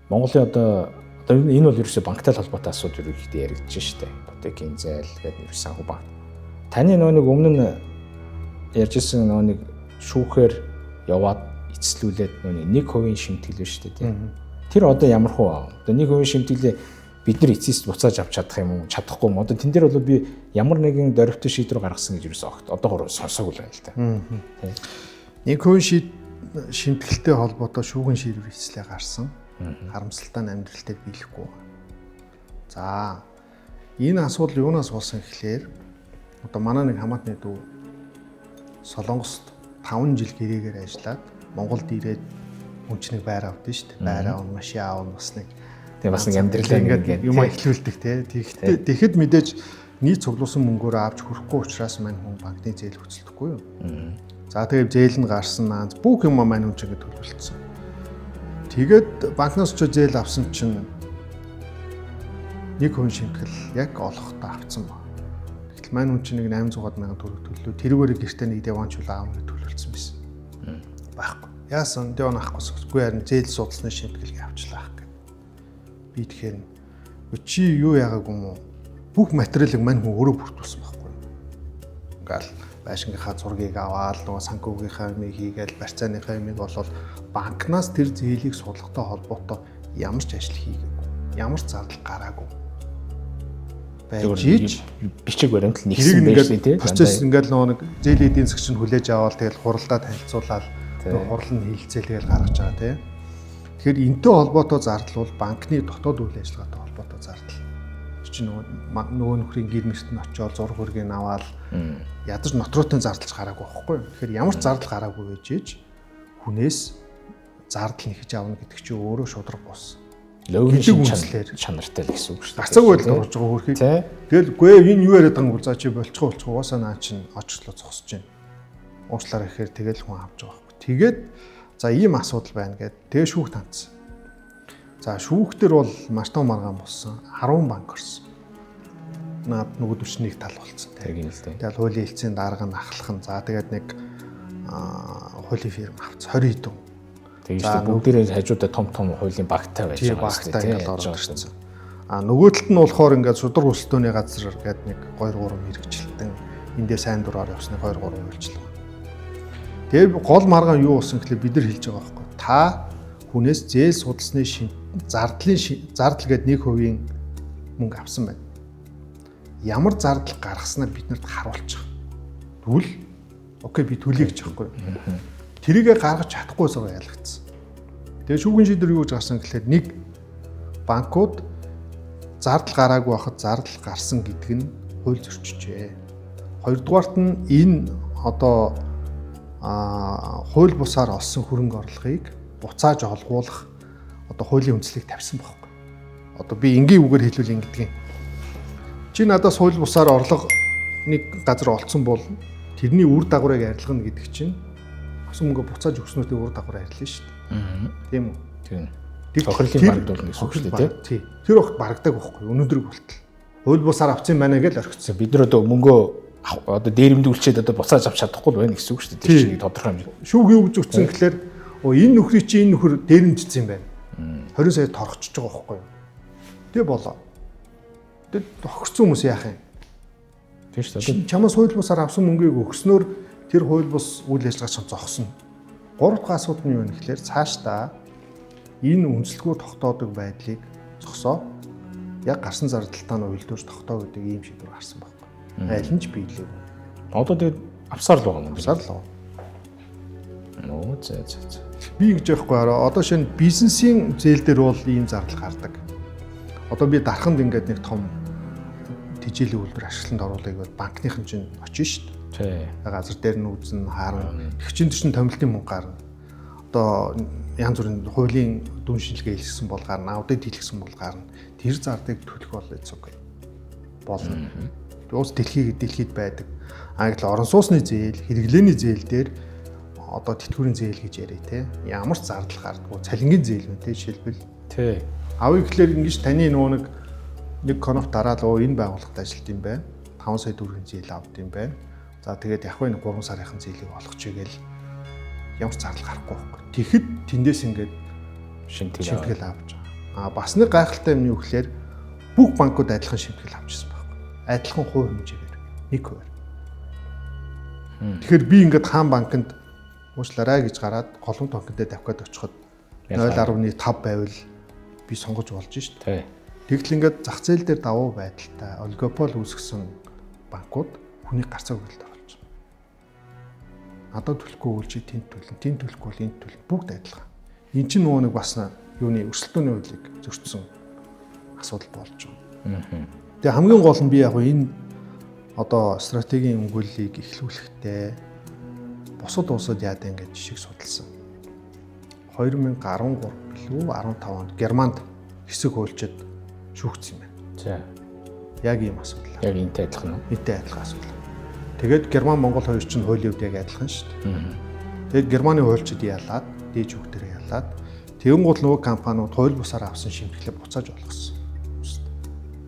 Монголын одоо энэ бол ерөөсөө банктай холбоотой асуудал ерөнхийдөө яригдж штэ. Ипотекийн зээл гэдэг нэр санхүү банк. Таны нөгөө нэг өмнө нь ярьжсэн нөгөө нэг шүүхээр яваад эцэслүүлээд нөгөө 1% шимтгэл байна штэ тийм. Тэр одоо ямар хуу? Одоо 1% шимтгэлээ бид нар эцэст буцааж авч чадах юм уу? Чадахгүй юм. Одоо тэн дээр бол би ямар нэгэн дөрвтэй шийдвэр гаргасан гэж ерөөсөө огт одоогор сонсоогүй л байна л та. Тийм. 1% шимтгэлтэй холбоотой шүүгэн шийдвэр эцэслээ гарсан. Харамсалтай нь амьдрал дээр биелэхгүй. За энэ асуудал юунаас болсон гэхлээр одоо манай нэг хамаатны дүү Солонгост 5 жил гэрээгээр ажиллаад Монголд ирээд хүн чинь нэг байр авдсан шүү дээ. Байр аавна, машин аавна, бас нэг тэгээ бас нэг амьдралаа ингээд юм эхлүүлдэг те. Тэгэхдээ тэгэхэд мэдээж нийт цуглуулсан мөнгөөр авч хүрэхгүй учраас мань хүн банкны зээл хөцөлдөхгүй юу. За тэгээ зээл нь гарсан наа бүх юм мань хүн чинь ингээд төлөвлөсөн. Тэгээд банкнаас ч зээл авсан чинь 1% шимтгэл яг олохдоо авцсан ба. Тэгтэл мань хүн чинь нэг 800 мянган төгрөг төллөө. Тэрүүгээр гэртээ нэг деванчул аавна гэж төлөвлөсөн байсан. Байхгүй. Яасан деван авахгүйс. Үгүй харин зээл судалсны шимтгэлийг авчлаа гэх. Би тэгэхээр чи юу яагааг юм уу? Бүх материалыг мань хүн өөрөө бүрдүүлсэн байхгүй. Ингаал байшингийнхаа зургийг аваад нөгөө санхүүгийнхаа юмыг хийгээл барьцааныхаа юмыг болол банкнаас тэр зээлийг судлахтай холбоотой ямар ч ажил хийгээгүй. Ямар ч зардал гараагүй. Байж ич бичиг баримт л нэгсэн байж тий. Процесс ингээл нөгөө нэг зээлийн эдийн засгч нь хүлээж аваад тэгэл хуралдаа танилцуулаад хурал нь хилцээлгээл гаргаж байгаа тий. Тэгэхээр энтэй холбоотой зардал бол банкны дотоод үйл ажиллагаатай холбоотой зардал. Чи нөгөө нөхрийн гэр мөрт нь очиод зураг хөргийг аваад ядаж нотротын зардалж гараагүй байхгүй юу. Тэгэхээр ямар ч зардал гараагүй байж ич хүнээс зардал нэхэж авна гэдэг чинь өөрөө шудраг бус. Логик чанартай л гэсэн үг шүү дээ. Гарцаагүй байдалд орж байгаа хөрхийг. Тэгэл үгүй энэ юу яриад байгаа юм бол за чи болчихоо болчихоо угаасаа наа чин очлоо зогсож байна. Уучлаарай гэхээр тэгэл хүн авч байгаа байхгүй. Тэгээд за ийм асуудал байна гэд тэгээ шүүхт хандсан. За шүүхтэр бол маш том маргаан болсон. 10 банк орсон. Наад нөгөөдөж нэг тал болцсон. Тийм л дээ. Тэгэл хуулийн хэлцээний дарга нь ахлах нь. За тэгээд нэг хуулийн фирм авц 20 хэдэн. Тийм шүү дээ. Бүгдээрээ хажуудаа том том хуулийн багтай байж байгаа шүү дээ. Багтай ингээд ороод ирсэн. А нөгөө талд нь болохоор ингээд шударга өрсөлдөөний газар гээд нэг 2 3 мэрэгчлэлтэн эндээ сайн дураар явсны 2 3 үйлчлэг. Тэгээ гол маргаан юу болсон гэхлээр бид нар хэлж байгаа байхгүй. Та хүнээс зээл судалсны зардлын зардал гээд 1% мөнгө авсан байна. Ямар зардал гаргаснаа биднэрт харуулчих. Тэгвэл окей би төлөе гэж байхгүй. Тэрийгэ гаргаж чадахгүй сараа ялагдсан. Тэгээ шүүхийн шийдвэр юу гэж гарсан гэхлээр нэг банкуд зардал гараагүй байхад зардал гарсан гэдэг нь хууль зөрчижээ. Хоёрдугаарт нь энэ одоо хууль бусаар олсон хөрөнгө орлогыг буцааж олгуулах одоо хуулийн үндслийг тавьсан байхгүй. Одоо би энгийн үгээр хэлбэл ингэдэг юм. Чи надаас хууль бусаар орлого нэг газар олцсон бол тэрний үр дагаврыг арилгана гэдэг чинь авсан мөнгө буцааж өгснөөтэй үр дагавар арилна шүү дээ. Тийм үү? Тийм. Тохирлын барагдуулна гэсэн үг шүү дээ, тий. Тэр огт барагдаг байхгүй өнөөдрийг болтол. Хууль бусаар авсан юм байна гэж орхицсан. Бид нар одоо мөнгөө одоо дээрэмдүүлчихэд одоо буцааж авч чадахгүй л байна гэсэн үг шүү дээ. Тэр чинь нэг тодорхой хэмжээ. Шүүх юу гэж өгсөн гэхлээр энэ нөхрийг чи энэ нөхөр дээрэмдсэн юм байна. 20 сая торгочихж байгаа байхгүй юу? Тэг болоо. Тэг тохирцсон хүмүүс яах юм? Тийм шүү дээ. Чамаас хууль бусаар авсан мөнгийг өгснөөр тэр хууль бус үйл ажиллагаа чинь зогсно. Гурав дахь асуудал нь юу вэ гэхлээр цаашдаа энэ үнэлтгүй тогтоодог байдлыг зогсоо. Яг гарсан зардалтаа нь уялдуулж тогтоо гэдэг ийм шийдвэр гарсан байхгүй. Аль нь ч биелээгүй. Одоо тэгээд авсаар л байгаа юм. Авсаар л байгаа. Нөө зэ зэ зэ. Би ингэж яахгүй хараа. Одоо шинэ бизнесийн зээл дээр бол ийм зардал гардаг. Одоо би дарханд ингээд нэг том тэжээлийн үйлдвэр ашиглалтанд оруулах гэвэл банкныхан чинь очно шүү дээ. Тий. Газар дээр нь үзэн хаарна. Тэг чин чинь томилтын мөнгө гарна. Одоо янз бүрийн хуулийн дүн шинжилгээ хийлгэсэн бол гарна, аудит хийлгэсэн бол гарна. Тэр зардыг төлөх бол эцэг болно. Уус дэлхийд байдаг. А гэтэл орон сууцны зээл, хэрэглээний зээл дээр одоо тэтгэврийн зээл гэж яриа те. Ямар ч зардал гардаггүй. Цалингийн зээл мэн те жишээлбэл. Тий. Авъя гэхлээр ингэж таны нөгөө нэг коноп дараал энэ байгууллагад ажилт юм байна. 5 сая төгрөгийн зээл авд юм байна. За тэгээд яг энэ 3 сарынхан зээлийг олгочих гээл ямар ч зардал гарахгүй байхгүй. Тэгэхэд тэндээс ингээд шимтгэл авч байгаа. А бас нэг гайхалтай юм юу гэхлээр бүх банкуд адилхан шимтгэл авчихсан байхгүй. Адилхан хувь хэмжээгээр 1%. Тэгэхээр би ингээд хаан банкнд уучлаарай гэж гараад голомт банкнд давхиад очиход 0.5 байвал би сонгож болж шít. Тэгтэл ингээд зах зээл дээр давуу байдалтай олигопол үүсгэсэн банкуд хүний гарцаа өгөлд оруулж байгаа. Надад төлөхгүй бол чи тэнд төлнө, тэнд төлөхгүй бол энд төлнө. Бүгд адилхан. Энд чинь нөгөө нэг бас юуны өрсөлдөөний хуулийг зөрчсөн асуудал болж байгаа. Тэгээ хамгийн гол нь би яг энэ одоо стратегийн өмгөөллийг эхлүүлэхдээ бусад улсад яад ингэж жишг судалсан. 2013 билүү 15 онд Германд хэсэг хуульчид шүүгдсэн юм байна. За. Яг ийм асуудал. Яг энтэй адилхан уу? Энтэй адилхан асуудал. Тэгээд Герман Монгол хоёр чинь хуулийн хувьд яг адилхан шүү дээ. Тэгээд Германы хуульчид ялаад, дээд шүүхтэрээ ялаад, тэгэнгүүт нөгөө компаниуд хууль бусаар авсан шимтгэлээ буцааж олгосон.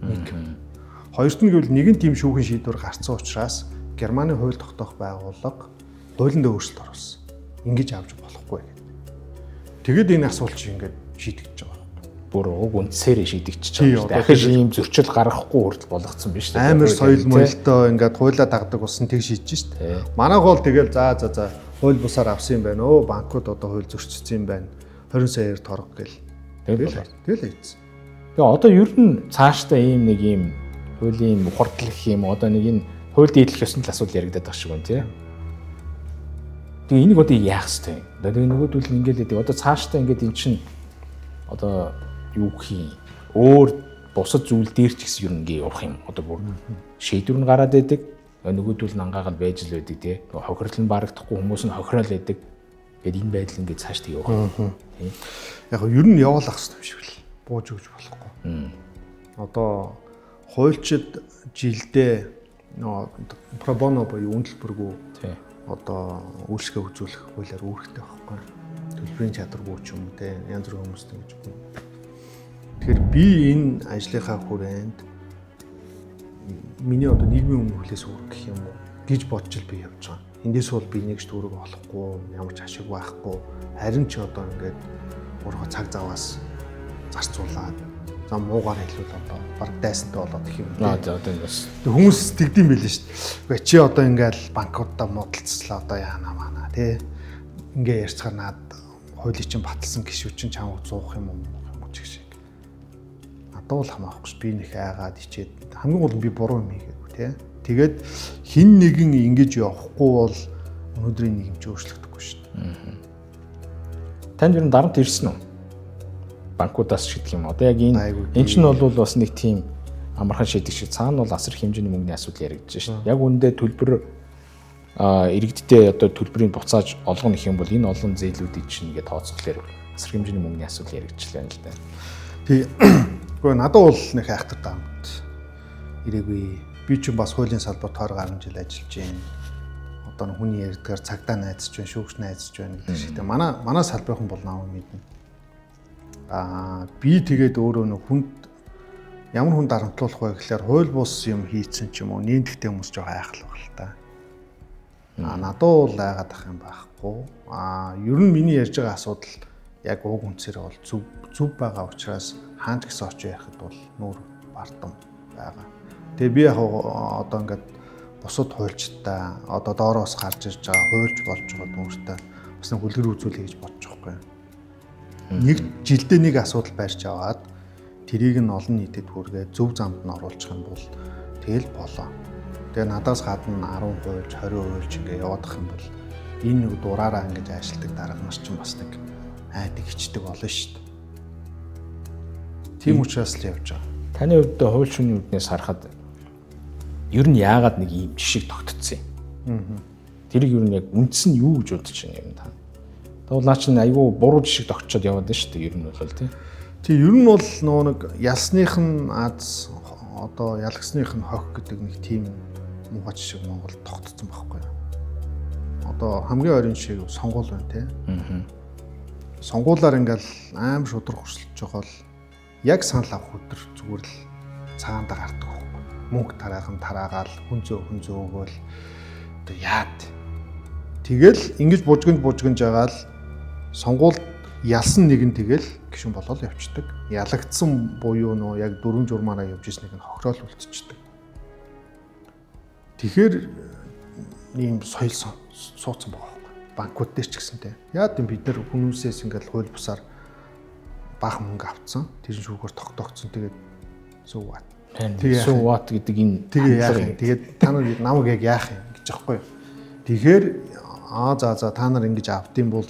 Нэг. Хоёрт нь гэвэл нэгэн тийм шүүхийн шийдвэр гарцсан учраас Германы хууль тогтоох байгууллага хуулиндаа өөрчлөлт оруулсан. Ингэж авч болохгүй гэдэг. Тэгэд энэ асуулт чинь ингээд шийдэгдэж байгаа. Бүр уг үндсээрээ шийдэгдэж байгаа юм шүү дээ. Дахиж ийм зөрчил гаргахгүй хүртэл болгоцсон биш үү? Амар соёл моёлтой ингээд хуулиа дагдаг болсон тэг шийдэж шүү дээ. Манайх бол тэгэл за за за хууль бусаар авсан юм байна өө банкуд одоо хууль зөрчсөн юм байна. 20 саяар торго гэл. Тэгэл хийсэн. Тэгээ одоо ер нь цаашдаа ийм нэг ийм хуулийн хурдлах юм одоо нэг энэ хууль дийдлэх ёсны асуудал яригадаад байгаа шиг байна тий. Тэгээ энийг одоо яах ёстой юм? Тэгээ нөгөөдөл нь ингээд л одоо цаашдаа ингээд эн чинь одоо юу гэх юм өөр бусад зүйл дээр ч гэсэн ер нь ингээ явах юм. Одоо бүр шийдвэр нь гараад байдаг. Нөгөөдөл нь ангаагаад байж л байдаг тий. Хохирол нь барагдахгүй хүмүүс нь хохирол байдаг. Ингээд энэ байдал ингээд цаашдаа явах. Тий. Яг ер нь явуулах хэрэгтэй юм шиг л бууж өгч болохгүй. Одоо хуульчид жилдээ нөгөө пробоно буюу үн төлбөргүй одоо үйлчлэгээ үзүүлэх хуулиар үүрэгтэй байхгүй. Төлбөрийн чадваргүй ч юм уу те янз бүрийн хүмүүст ингэж үгүй. Тэгэхээр би энэ ажлынхаа хүрээнд миний одоо нийгмийн өмнө хүлээс үүрэг гэх юм уу гэж бодож л би явж байгаа. Эндээс бол би нэг ч төгрөг олохгүй, ямар ч ашиг байхгүй. Харин ч одоо ингээд өөрөө цаг заваас зарцуулаад за муугаар хэлвэл одоо баг дайсантай болоод гэх юм. Аа за одоо энэ бас хүмүүс тэгдэм байл шүү дээ. Үгүй чи одоо ингээл банкудаа муудалцлаа одоо яана маана тий. Ингээ ярьцгаар наад хуулийн чинь баталсан гişүү чинь чамд зуух юм уу юм уу чиг шиг. Надад бол хамаахгүй ш. Би нэг айгаад ичээд хамгийн гол нь би буруу юм хийгээгүй тий. Тэгээд хин нэгэн ингэж явахгүй бол өнөөдрийн нийгэм ч өөрчлөгдөхгүй шүү дээ. Танд ер нь дарамт ирсэн үү? Банкудаас ч гэдэг юм. Одоо яг энэ чинь бол бас нэг тийм амархан шийдэх шиг цаана бол асар хэмжээний мөнгөний асуудал яригдж шээ. Яг үүндээ төлбөр Иргэддээ одоо төлбөрийг буцааж олгоно гэх юм бол энэ олон зээлүүдийг чинь ингээд тооцохлоор асар хэмжээний мөнгөний асуудал яригдчихлаа л да. Тий. Гэхдээ надад бол нэг айхтар дарамт ирээгүй. Би ч бас хуулийн салбарт 20 гаруй жил ажиллаж байна. Одоо хүний ярьдгаар цагдаа найзч байна, шүүгч найзч байна гэдэг шиг. Тэгээ манай салбарын бол намайг мэднэ. Би тэгээд өөрөө нэг хүнд ямар хүн дарамтлуулах вэ гэхлээр хууль бус юм хийцэн ч юм уу нийтдээ хүмүүс жоо айхал баг л та. Надад бол айгаад ах юм байхгүй. Ер нь миний ярьж байгаа асуудал яг уг үнцээрээ бол зөв байгаа учраас хаан ч гэсэн очиж ярихад бол нүүр бардам байгаа. Тэгээ би яг одоо ингээд бусад хуульчтай одоо доороос гарч ирж байгаа хуульч болж байгаа дүнэртэй бас нэг үлгэр үзүүлэе гэж бодож байгаа юм. Нэг жилдээ нэг асуудал байрч аваад тэрийг нь олон нийтэд хүргээд зөв замд нь оруулах юм бол тэгэл болоо. Тэгээ надаас гадна 10 хуульч, 20 хуульч ингээ яваадах юм бол энэ нэг дураараа ингэж ажилтдаг дарга нар чинь бас нэг айдаг хичдэг болно шүү дээ. Тийм учраас л явж байгаа. Таны хувьд хууль шүүний үднээс харахад ер нь яагаад нэг ийм жишг тогтцсон юм? Тэрийг ер нь яг үндс нь юу гэж бодож байна юм та? Тэгвэл наа чинь айгүй буруу жишг тогтцоод яваад байна шүү дээ ер нь бол тий. Тий, ер нь бол нөгөө нэг ялсных нь аз одоо ялагсных нь хох гэдэг нэг тийм муухай жишг Монголд тогтцсон байхгүй юу? Одоо хамгийн ойрын жишээ сонгуул байна тий. Сонгуулаар ингээл аим шудраг хурцлж байгаа бол яг санал авах өдөр зүгээр л цагаанда гардаг байхгүй. Мөнгө тараахан тараагаал хүн зөө өгөөл одоо яад. Тэгэл ингэж бужигнж жагаал сонгуул ялсан нэг нь тэгэл гişүн болол явцдаг. Ялагдсан буюу нөө яг дүрм журмаараа явж ирснийг нь хохироол үлдчихдэг. Тэгэхээр ийм соёл сууцсан байгаа байхгүй. Банкуд дээр ч гэсэн те. Яад юм бид нар хүмүүсээс ингээл хууль бусаар баахан мөнгө авцсан. Тэр шүүгээр тогтоогдсон. Тэгээд so what? Тэгээ so what гэдэг энэ тэгээ яах юм? Тэгээд та нар намайг яг яах юм гэж аахгүй юу? Тэгэхээр за та нар ингэж авдсан бол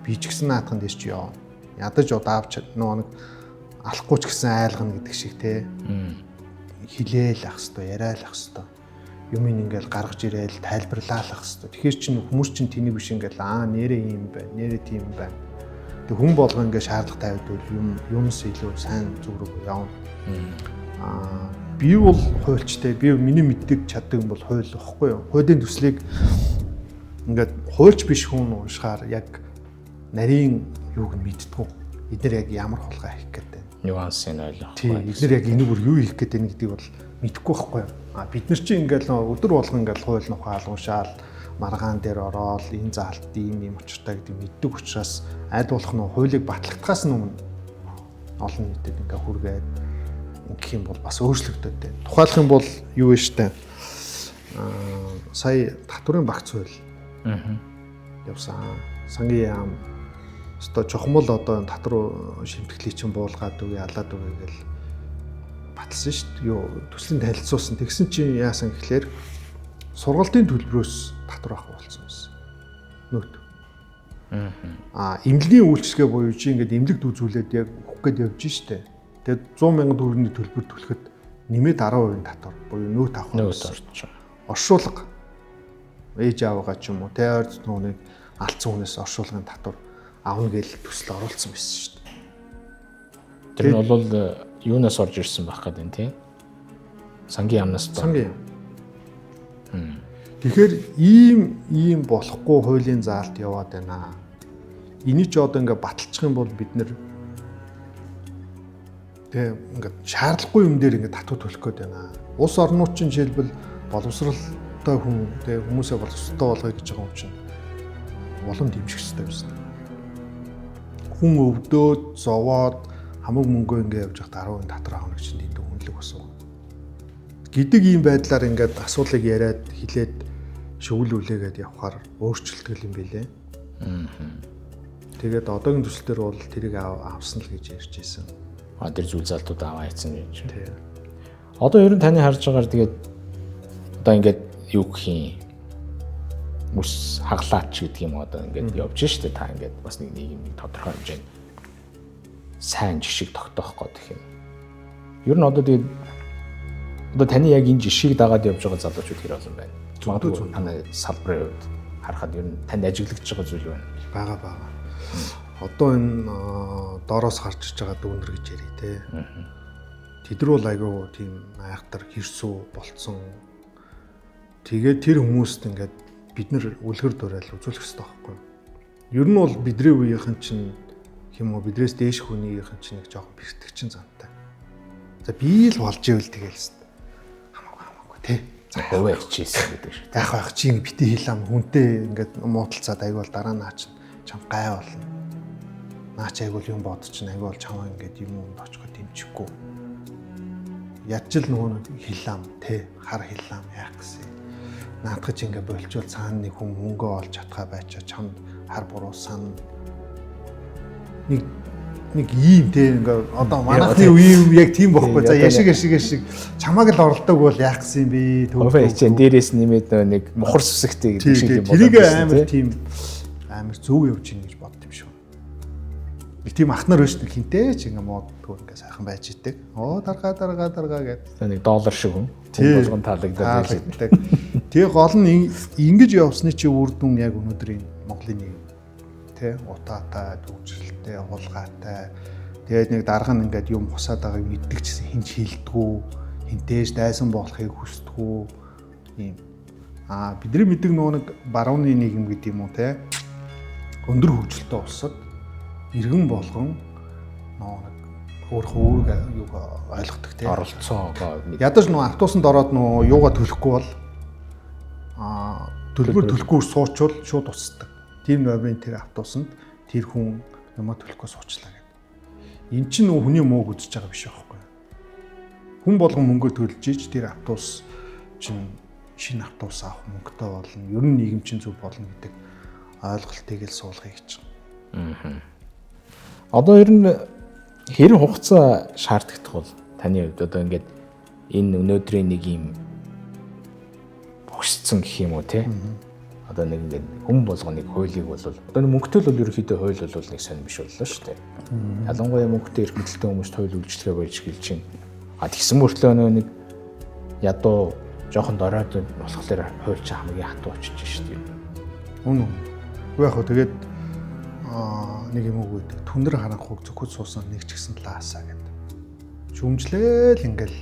би ч гэсэн наатхан дээр чи явна. Ядаж удаа авч нөгөө нэг алахгүй ч гэсэн айлгана гэдэг шиг те. Хилээл ах хэвээр, яриал ах хэвээр. Юм ингээл гаргаж ирээл тайлбарлаал ах хэвээр. Тэгэхээр чинь хүмүүс чинь тэнийг биш ингээл нэрээ юм байна, нэрээ тийм байна. Тэг хүн болго ингээ шаардлага тавьдвал юмс илүү сайн зүг рүү явна. Би бол хуульчтай. Би миний мэддэг чаддаг юм бол хууль واخгүй юу? Хуулийн төслийг ингээд хуульч биш хүн уншихаар яг нарийн юуг нь мэддэггүй. Эдгээр яг ямар хулгай хийх гээд байна. Нюансын ойлгохгүй. Тийм, эдгээр яг энэ бүр юу хийх гээд байна гэдгийг бол мэдэхгүй байхгүй юу? Бид нар чинь ингээл өдөр болгон ингээл хууль нухаал уншаал маргаан дээр ороод энэ заалт ийм учиртай гэдэг мэддэг учраас аль болох нь хуулийг батлагдахаас өмнө олон нийтэд ингээ хүргээд ингэх юм бол бас өөрчлөгдөд байна. Тухайлах юм бол юу вэ штэ? Сая татварын багц хууль явсан. Сангийн яам өстой чухмал одоо татвар шимтгэлийг чинь буулгаад үгүй алаад үгүй гэл баталсан шүү дээ. Юу төслийн танилцуулсан. Тэгсэн чинь яасан гэхлээр сургалтын төлбөрөөс татвар авах болсон байсан. Нөт. Эмнэлгийн үйлчилгээ буюу чи ингээд эмнэлэгт үзүүлээд яг өгөх гээд явж штэ. Тэгээд 100 мянган төгрөгийн төлбөр төлөхөд нэмээд 10% татвар буюу нөт авах байсан. Оршуулга ээж аавыгаа ч юм уу тэ ойр дотны хүнийг алдсан хүнээс оршуулгын татвар авна гэж төсөл оруулсан байсан шүү дээ. Тэр нь бол юунаас орж ирсэн байх гэдэг нь тий? Сангийн яамнаас. Сангийн яам. Тэгэхээр ийм болохгүй хуулийн заалт яваад байна. Энийг ч одоо ингээ баталчих юм бол бид нэр тэгээ ингээ шаардлагагүй юм дээр ингээ татвар төлөх гээд байна. Улс орнууд чинь жишээлбэл боловсралтай хүн тэгээ хүмүүсээ боловсралтай болгоё гэж байгаа юм чинь улам дэмжих хэрэгтэй байсан. Хүн өвдөөд, зовоод хамаг мөнгөө ингээ явж байхад 10% татвар авах гэж чинь дэндүү хүнлэг басуу. Гэдэг ийм байдлаар ингээд асуудлыг яриад хилээд шөвлүүлээгээд явхаар өөрчлөлтгөл юм билээ. Тэгээд одоогийн төсөл дээр бол тэрийг авсан л гэж ярьж байсан. Тэр зүйл залтууд аваа хийсэн гэж. Тийм. Одоо ер нь таны харж байгаагаар тэгээд одоо ингээд юу гэх юм мөс хаглаач гэдэг юм одоо ингээд явж штэ та ингээд бас нэг нийгмийг тодорхой хэмжээнд сайн жишг тогтоох гээд гэх юм. Ер нь одоо тэгээд Одоо таны яг энэ жишгийг дагаад явж байгаа залуучууд хэр олон байна? Магадгүй таны салбарын хувьд харахад ер нь танд ажиглагдж байгаа зүйл байна. Бага. Одоо энэ доороос гарч иж байгаа дүүнер гэж ярий те. Тэд нар бол айгүй тийм айхтар хэрсүү болцсон. Тэгээд тэр хүмүүст ингээд бид нар үлгэр дуурайл үзүүлэх хэрэгтэй байхгүй юу? Ер нь бол бидний үеийнхэн чинь юм уу бидрээс дээш хүнийхэн чинь нэг жоохон бэртгчин зантай. За би л болж ивэл тэгэл хэвээр. Хамаагүй тий. За хувиа хичээсэн гэдэг шиг. Яг байх чи ингэ бити хилам хүнтэй ингээд муудалцаад айгүй бол дараа наа чинь чам гай болно. Наа чи айгүй юм бод чинь айгүй бол чамаа ингээд юм юмд очиход дэмжихгүй. Ядчил нөгөө нэг хилам тий хар хилам яах гэсэн. Наадах чи ингээд болчвол цаана нэг хүн мөнгө олж чадхаа байчаа чамд хар буруу сан нэг ийм те ингээ одоо манайхны үеийн яг тийм бохгүй. За яшиг чамааг л оролдог бол яах гэсэн юм бэ? Хувиа хичээн дээрээс нэмээд нэг мухар сүсэгтэй гэдэг шиг юм болоо. Тэрийг амар тийм амар зөв явж ийн гэж бодд юм шүү. Нэг тийм ах нар биш нэг хинтэй ч ингээ мууддгүй ингээ сайхан байж идэг. Оо даргаа гэдэг. За нэг доллар шиг хүн болгон таалагдаад байдаг. Тэгээ гол нь ингэж явсны чи үр дүн яг өнөөдрийн Монголын нийгэм тэ утаатай, төвжрэлтэй, хулгайтай. Тэгээд нэг дарга нь ингээд юм хусаад байгааг мэддэг чсэн хинч хилдэггүй, хинтээж дайсан болохыг хүсдэггүй ийм. Аа бидний мэддэг нөгөө нэг барууны нийгэм гэдэг юм уу те өндөр хөгжилтэй улсад иргэн болгон нөгөө нэг өөрийнхөө үүрэг юуг ойлгодог те оролцоогоо ядаж нөгөө автобусанд ороод нөгөө юугаа төлөхгүй бол төлбөр төлөхгүй суучвал шууд усдаг. Тийм номерын тэр автобусанд тэр хүн юмаа төлөхгүй суучлаа гэдэг. Эн чинь нөгөө хүний мууг үзэж байгаа биш байхгүй. Хүн болгон мөнгө төлж ич тэр автобус чинь шинэ автобус авах мөнгөтэй болно. Ер нь нийгэм чинь зөв болно гэдэг ойлголтыг л суулгая гэж. Одоо ер нь хэр хугацаа шаардлагатай бол таны хувьд одоо ингээд энэ өнөөдрийн нэг юм богсцсон гэх юм уу те? Одоо нэг ингээд хүн болгоныг хуулийг бол одоо мөнгөтэй л бол ерөнхийдөө хууль бол нэг сонир биш боллоо шүү дээ. Ялангуяа мөнгөтэй эрх мэдэлтэй хүмүүст хууль үйлчлэгээ болж эхэлж байна. А тэгсэн мөртлөө нэг ядуу жоохон доройд болохоор хууль чинь хамгийн хатуу очиж шүү дээ. Үнэн. Үгүй яг хөө тэгээд нэг юм үг гэдэг. Түнэр харанхуйг зөвхөд суусан нэг ч гэсэн лаасаа гэдэг. Шүмжлээл ингээл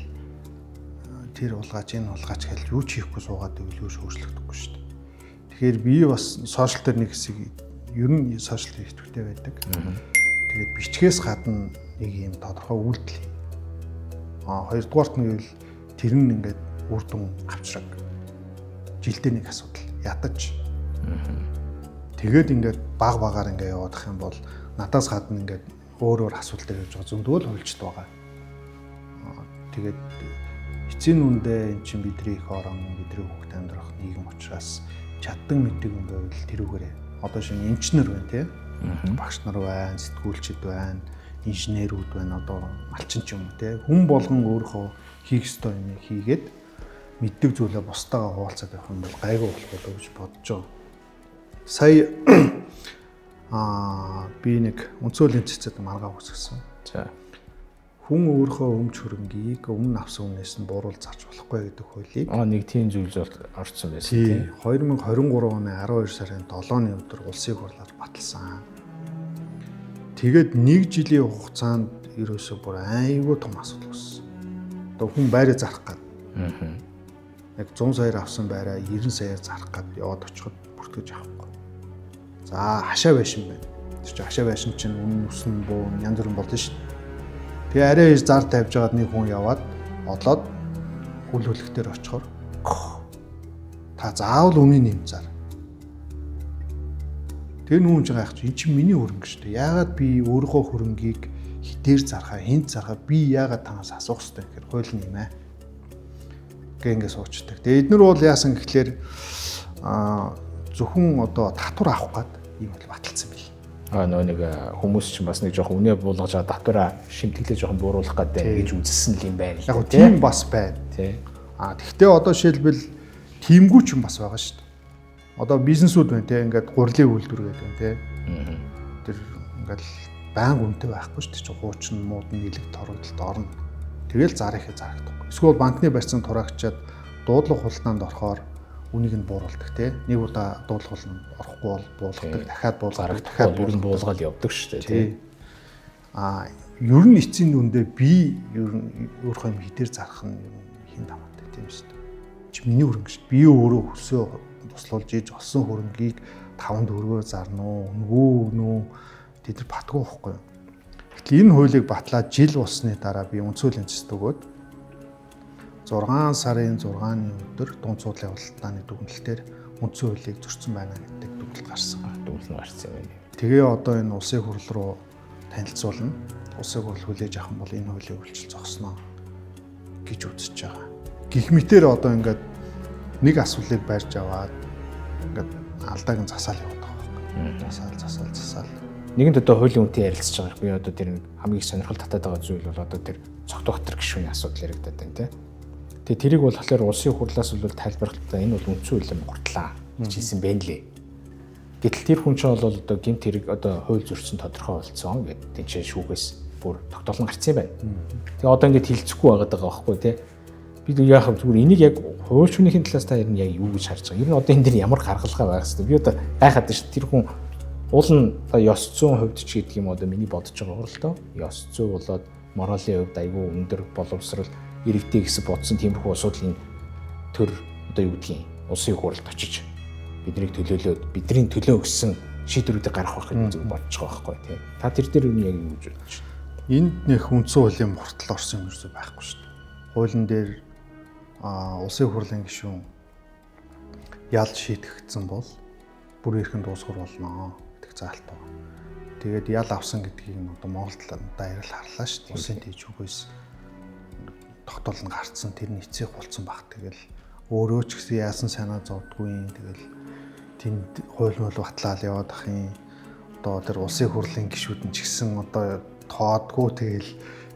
тэр улгаач энэ улгаач гэл юу ч хийхгүй суугаад байвал юу ч өөрчлөгдөхгүй шүү дээ. Тэгэхээр би бас сошиал дээр нэг хэсэг ер нь сошиал дээр идэвхтэй байдаг. Тэгээд бичгээс гадна нэг юм тодорхой үйлдэл. Хоёрдугаарт нь гэвэл тэр нь ингээд үр дүн авчраг. Жилдээ нэг асуудал ядаж. Тэгээд ингээд баг багаар ингээд яваадах юм бол надаас гадна ингээд өөр өөр асуудал дээр явж байгаа зөндөө л хуульчд байгаа. Тэгээд эцсийн үндэ эн чинь бидний их орон, бидний хүүхд амьдрах нийгэм учраас чаддан мэддэг юм байвал тэрүүгээрээ. Одоо шинэ эмчнэр байна тий. Багш нар байна, сэтгүүлчд байна, инженерүүд байна, одоо малчин ч юм уу тий. Хүн болгон өөрийнхөө хийх ёстой юмыг хийгээд мэддэг зүйлээ бусдаагаа хуваалцаад явах юм бол гайгүй болох болов гэж бодож байгаа. Сая би нэг үндсэн хуулийн цэцэд маргаа үсгэсэн. За. Хүн өөрийнхөө өмч хөрөнгийг өмнө авсан хүнээс нь бууруул зарж болохгүй гэдэг хуулийг нэг тийм зүйл орсон байсан тийм. 2023 оны 12 сарын 7-ны өдөр улсын хурлаар баталсан. Тэгээд нэг жилийн хугацаанд ерөөсөө бүр айгүй том асуудал үүссэн. Одоо хүн байраа зарах гад. Яг 100 саяар авсан байраа 90 саяар зарах гад яваад очиход бүртгэж авахгүй. За хашаа байшин байна. Тэр чинь хашаа байшин чинь үнэн өснө буу янз бүрэн болно шүү дээ. Тэгээ арай иж зар тавьж байгаад нэг хүн яваад олоод үл хөлөх дээр очихоор та заавал үнийн нэм зар. Тэр нүүн чинь гайхаж эн чинь миний хөрөнгө шүү дээ. Яагаад би өөрийнхөө хөрөнгийг хитээр зархаа, хинт зархаа би яагаад танаас асуух ёстой гэхээр хууль нь юм аа. Гэ ингэ суучдаг. Тэгээ эднэр бол яасан гэхлээр зөвхөн одоо татвар авах гад ийм бол баталсан бил. Нөгөө нэг хүмүүс чинь бас нэг жоохон үнэ буулгаж байгаа татвараа шимтгэлээ жоохон бууруулах гэдэг гэж үзсэн л юм байна л. Яг тийм бас байна. Тий. Тэгвэл одоо жишээлбэл тиймгүй ч юм бас байгаа шүү дээ. Одоо бизнесүүд байна те ингээд гурлын үйлдвэр гэдэг байна те. Тэр ингээд байнга үнэтэй байхгүй шүү дээ. Чи хуучин мууд нь нэлэг торогдолд орно. Тэгэл зар ихэ зарагдахгүй. Эсвэл банкны барьцаанд тураагчаад дуудлага худалдаанд орохоор үнийг нь бууруулдаг тий. Нэг удаа дуудлага худалдаанд орохгүй бол буулгадаг, дахиад буулгадаг, дахиад ер нь буулгаал явдаг шүү дээ тий. Аа ер нь эцсийн дүндээ би ер нь өөрийнхөө юм хитээр зарах нь ер нь хин хамаатай тийм шүү дээ. Чи миний хөрөнгө шүү. Би өөрөө хөлсөө туслуулж иж олсон хөрөнгийг 5 төгрөгөөр зарна уу, үнэгүй өгнө үү? Тэд нар батгүй байхгүй юу? Гэтэл энэ хуулийг батлаад жил болсны дараа би үндсэн хуулийн зэст өгөөд 6 сарын 6-ны өдөр дунд суудлын худалдааны дүгнэлтээр үндсэн хуулийг зөрчсөн байна гэдэг дүгнэлт гарсан. Дүгнэлт нь гарсан юм байна. Тэгээ одоо энэ улсын хурал руу танилцуулна. Улсын хурал хүлээж авах юм бол энэ хуулийн үйлчлэл зогсноо гэж үзэж байгаа. Гэх мэтэр одоо ингээд нэг асуулыг барьж аваад ингээд алдааг нь засаал яваад байгаа байхгүй. Засаал засаал засаал. Нэгэнт одоо хуулийн үнэтэй ярилцж байгаа. Би одоо тэр хамгийн их сонирхол татаад байгаа зүйл бол одоо тэр цогтогтор гишүүний асуудал яригдаад байна тий. Тэгээ тэрийг болохоор улсын хурлаас бол тайлбарлахдаа энэ бол үндсэн хуулийн мухартлаа гэж хэлсэн байх лээ. Гэтэл тэр хүн чинь бол одоо гэмт хэрэг одоо хууль зөрчсөн тодорхой болцсон гэдэг тэнцээ шүүгээс бүр тогтоол нь гарсан юм байна. Тэгээ одоо ингээд хилцэхгүй байгаад байгаа байхгүй тий. Би яах вэ зүгээр энийг яг хууль шүүнийхэн талаас та ер нь яг юу гэж харж байгаа. Ер нь одоо энэ дэр ямар гаргалгаа байх хэвээр. Би одоо гайхаад байна шүү. Тэр хүн уул нь одоо ёс зүйн хувьд ч гэдэг юм одоо миний бодож байгаа хурал доо. Ёс зүй болоод моралын хувьд айгүй өндөр боловсрал иргэдэй гэсэн бодсон тиймэрхүү асуудал энэ төр одоо юу гэдгийг улсын хурлд очиж биднийг төлөөлөөд бидний төлөө гэсэн шийдвэрүүдийг гаргах байх гэж зөв бодож байгаа байхгүй тий. Та тэр дээр үний яг юу гэж бодож байна? Энд нэх үндсэн хуулийн муртал орсон юм ерөөсөй байхгүй шүү дээ. Хуулийн дээр улсын хурлын гишүүн ялж шийтгэгдсэн бол бүр эрхэн дуусгар болно гэдэг заалт байна. Тэгээд ял авсан гэдгийг нь одоо Монголд даяар л харлаа шүү дээ. Улсын тэжүүгээс тогтоол нь гарцсан, тэр нь эцсийн хулцсан баг. Тэгэл өөрөө ч гэсэн яасан санаа зовдгүй юм. Тэгэл тэнд хууль мөл батлаал яваад ах юм. Одоо тэр улсын хурлын гишүүд нь ч гэсэн одоо тоодгүй. Тэгэл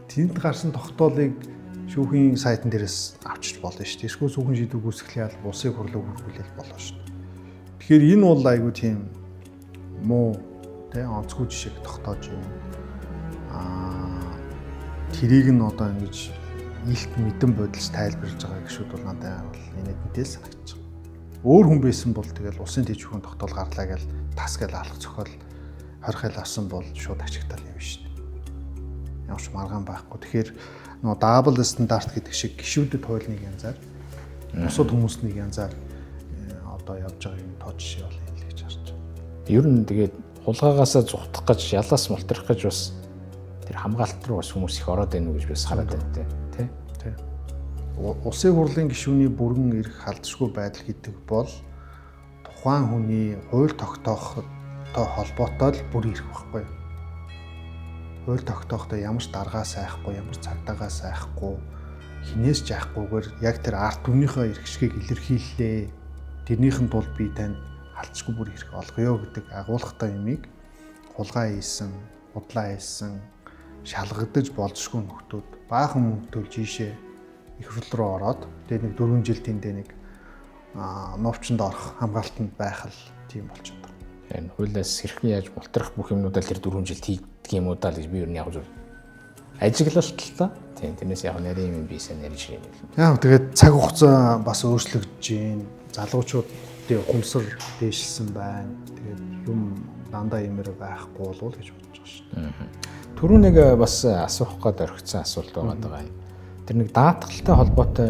тэнд гарсан тогтоолыг шүүхийн сайтн дээрээс авчиж болно шүү дээ. Эсвэл шүүхийн шийдвэр гүйцэтгэл яал улсын хурлыг хүргүүлэл болно шүү дээ. Тэгэхээр энэ бол айгүй тийм муу тэ онцгүй жишээг тогтоож байна. Тэрийг нь одоо ингэж илт мэдэн бодолс тайлбарлаж байгаа гişүүд бол надад бол инээдэнтэй л санагдаж байгаа. Өөр хүн байсан бол тэгэл улсын тэжүүхэн тогтоол гарлаа гэж тас гэл алах зохиол 20 хил авсан бол шууд ачигтал юм шүү дээ. Ямар ч маргаан байхгүй. Тэгэхээр нөгөө double стандарт гэдэг шиг гişүүдэд хууль нэг янзаар бусад хүмүүс нэг янзаар одоо явж байгаа юм тоо жишээ бол юм л гэж харж байгаа. Ер нь тэгээд хулгайгаасаа зугтах гэж ялаас мултрах гэж бас тэр хамгаалалт руу бас хүмүүс их ороод байна уу гэж бас хараад байна тий. Тий. Улсын хурлын гишүүний бүрэн эрх халдшгүй байдал гэдэг бол тухайн хүний хууль тогтоохтой холбоотой л бүр эрх байхгүй. Хууль тогтоохтой ямар ч даргаас айхгүй, ямар ч цагдаагаас айхгүй, хинээс ч айхгүйгээр яг тэр ард түмнийхээ эрх ашгийг илэрхийллээ. Тэрнийхэн тулд би танд халдшгүй бүр эрх олгоё гэдэг агуулгатай юмыг хулгай хийсэн, худлаа хийсэн, шалгагдаж болзошгүй нөхдүүд баахан мөнгө төлж ийшээ их хурл руу ороод тэгээд нэг 4 жил тэндээ нэг нуувчанд орох хамгаалтанд байх л тийм болчиход байгаа. Энэ хуулиас хэрхэн яаж мултрах бүх юмнуудаа тэр 4 жил хийдэг юм уу даа гэж би ер нь яг зөв ажиглалт л та. Тийм тэрнээс яг нарийн юм би сайн ярьж юм. Яг тэгээд цаг хугацаа бас өөрчлөгдөж байна. Залуучуудын ухамсар дээшилсэн байна. Тэгээд юм дандаа юмэр байхгүй болов гэж бодож байгаа шүү дээ. Түрүү нэг бас асуух гээд орхисон асуулт байгаа юм. Тэр нэг даатгалтай холбоотой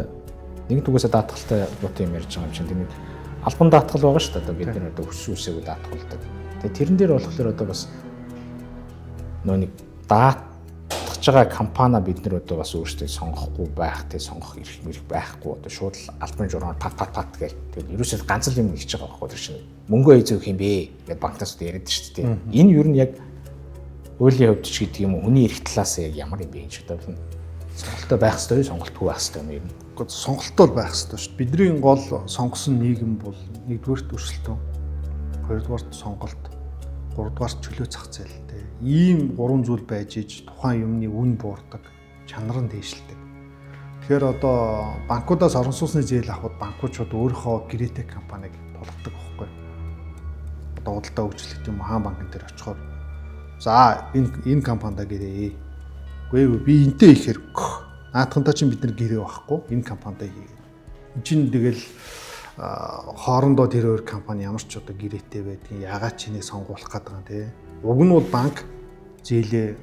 нэг түгээсээ даатгалтай холбоотой юм ярьж байгаа юм чинь тэр нэг албан даатгал байгаа шүү дээ. Одоо бид нар одоо өссөн үсээгөө даатгуулдаг. Тэгээ тэрэн дээр болохоор одоо бас нөө нэг даатгаж байгаа компани бид нар одоо бас өөрсдөө сонгохгүй байх, тэ сонгох эрх мэрх байхгүй одоо шууд л албан журмаар пат пат пат гэл тэгэл ерөөсөө ганц л юм хийж байгаа байхгүй тэр чинь мөнгөө эзээх юм бэ гэд банкнаас одоо яриад шүү дээ. Энэ ер нь яг хуулийн хувьд ч гэдэг юм уу хүний эрх талаас яг ямар юм бэ энэ ч одоо сонголттой байх ёстой, сонголтгүй байх ёстой юм ер нь. Гэхдээ сонголттой байх ёстой шүү дээ. Бидний гол сонгосон нийгэм бол нэгдүгээрт өрсөлдөөн, хоёрдугаарт сонголт, гуравдугаарт чөлөө зах зээл тэ. Ийм гурван зүйл байж иж тухайн юмны үн буурдаг, чанар нь дээшилдэг. Тэгэхээр одоо банкудаас орон сууцны зээл авахд банкуучууд өөрийнхөө гэрээтэй компаниг тулгадаг байхгүй. Одоо худалдаа хөгжүүлэлт юм хаан банкн дээр очихоор за энэ компанида гэрээ. Үгүй би энтэй ихээр Наадхантай чинь бид нар гэрээ байхгүй, энэ компанитай хийгээд. Энд чинь тэгэл хоорондоо тэр өөр компани ямар ч одоо гэрээтэй байдгийг яагаад ч энийг сонгуулах гээд байгаа юм те. Уг нь бол банк зээлээ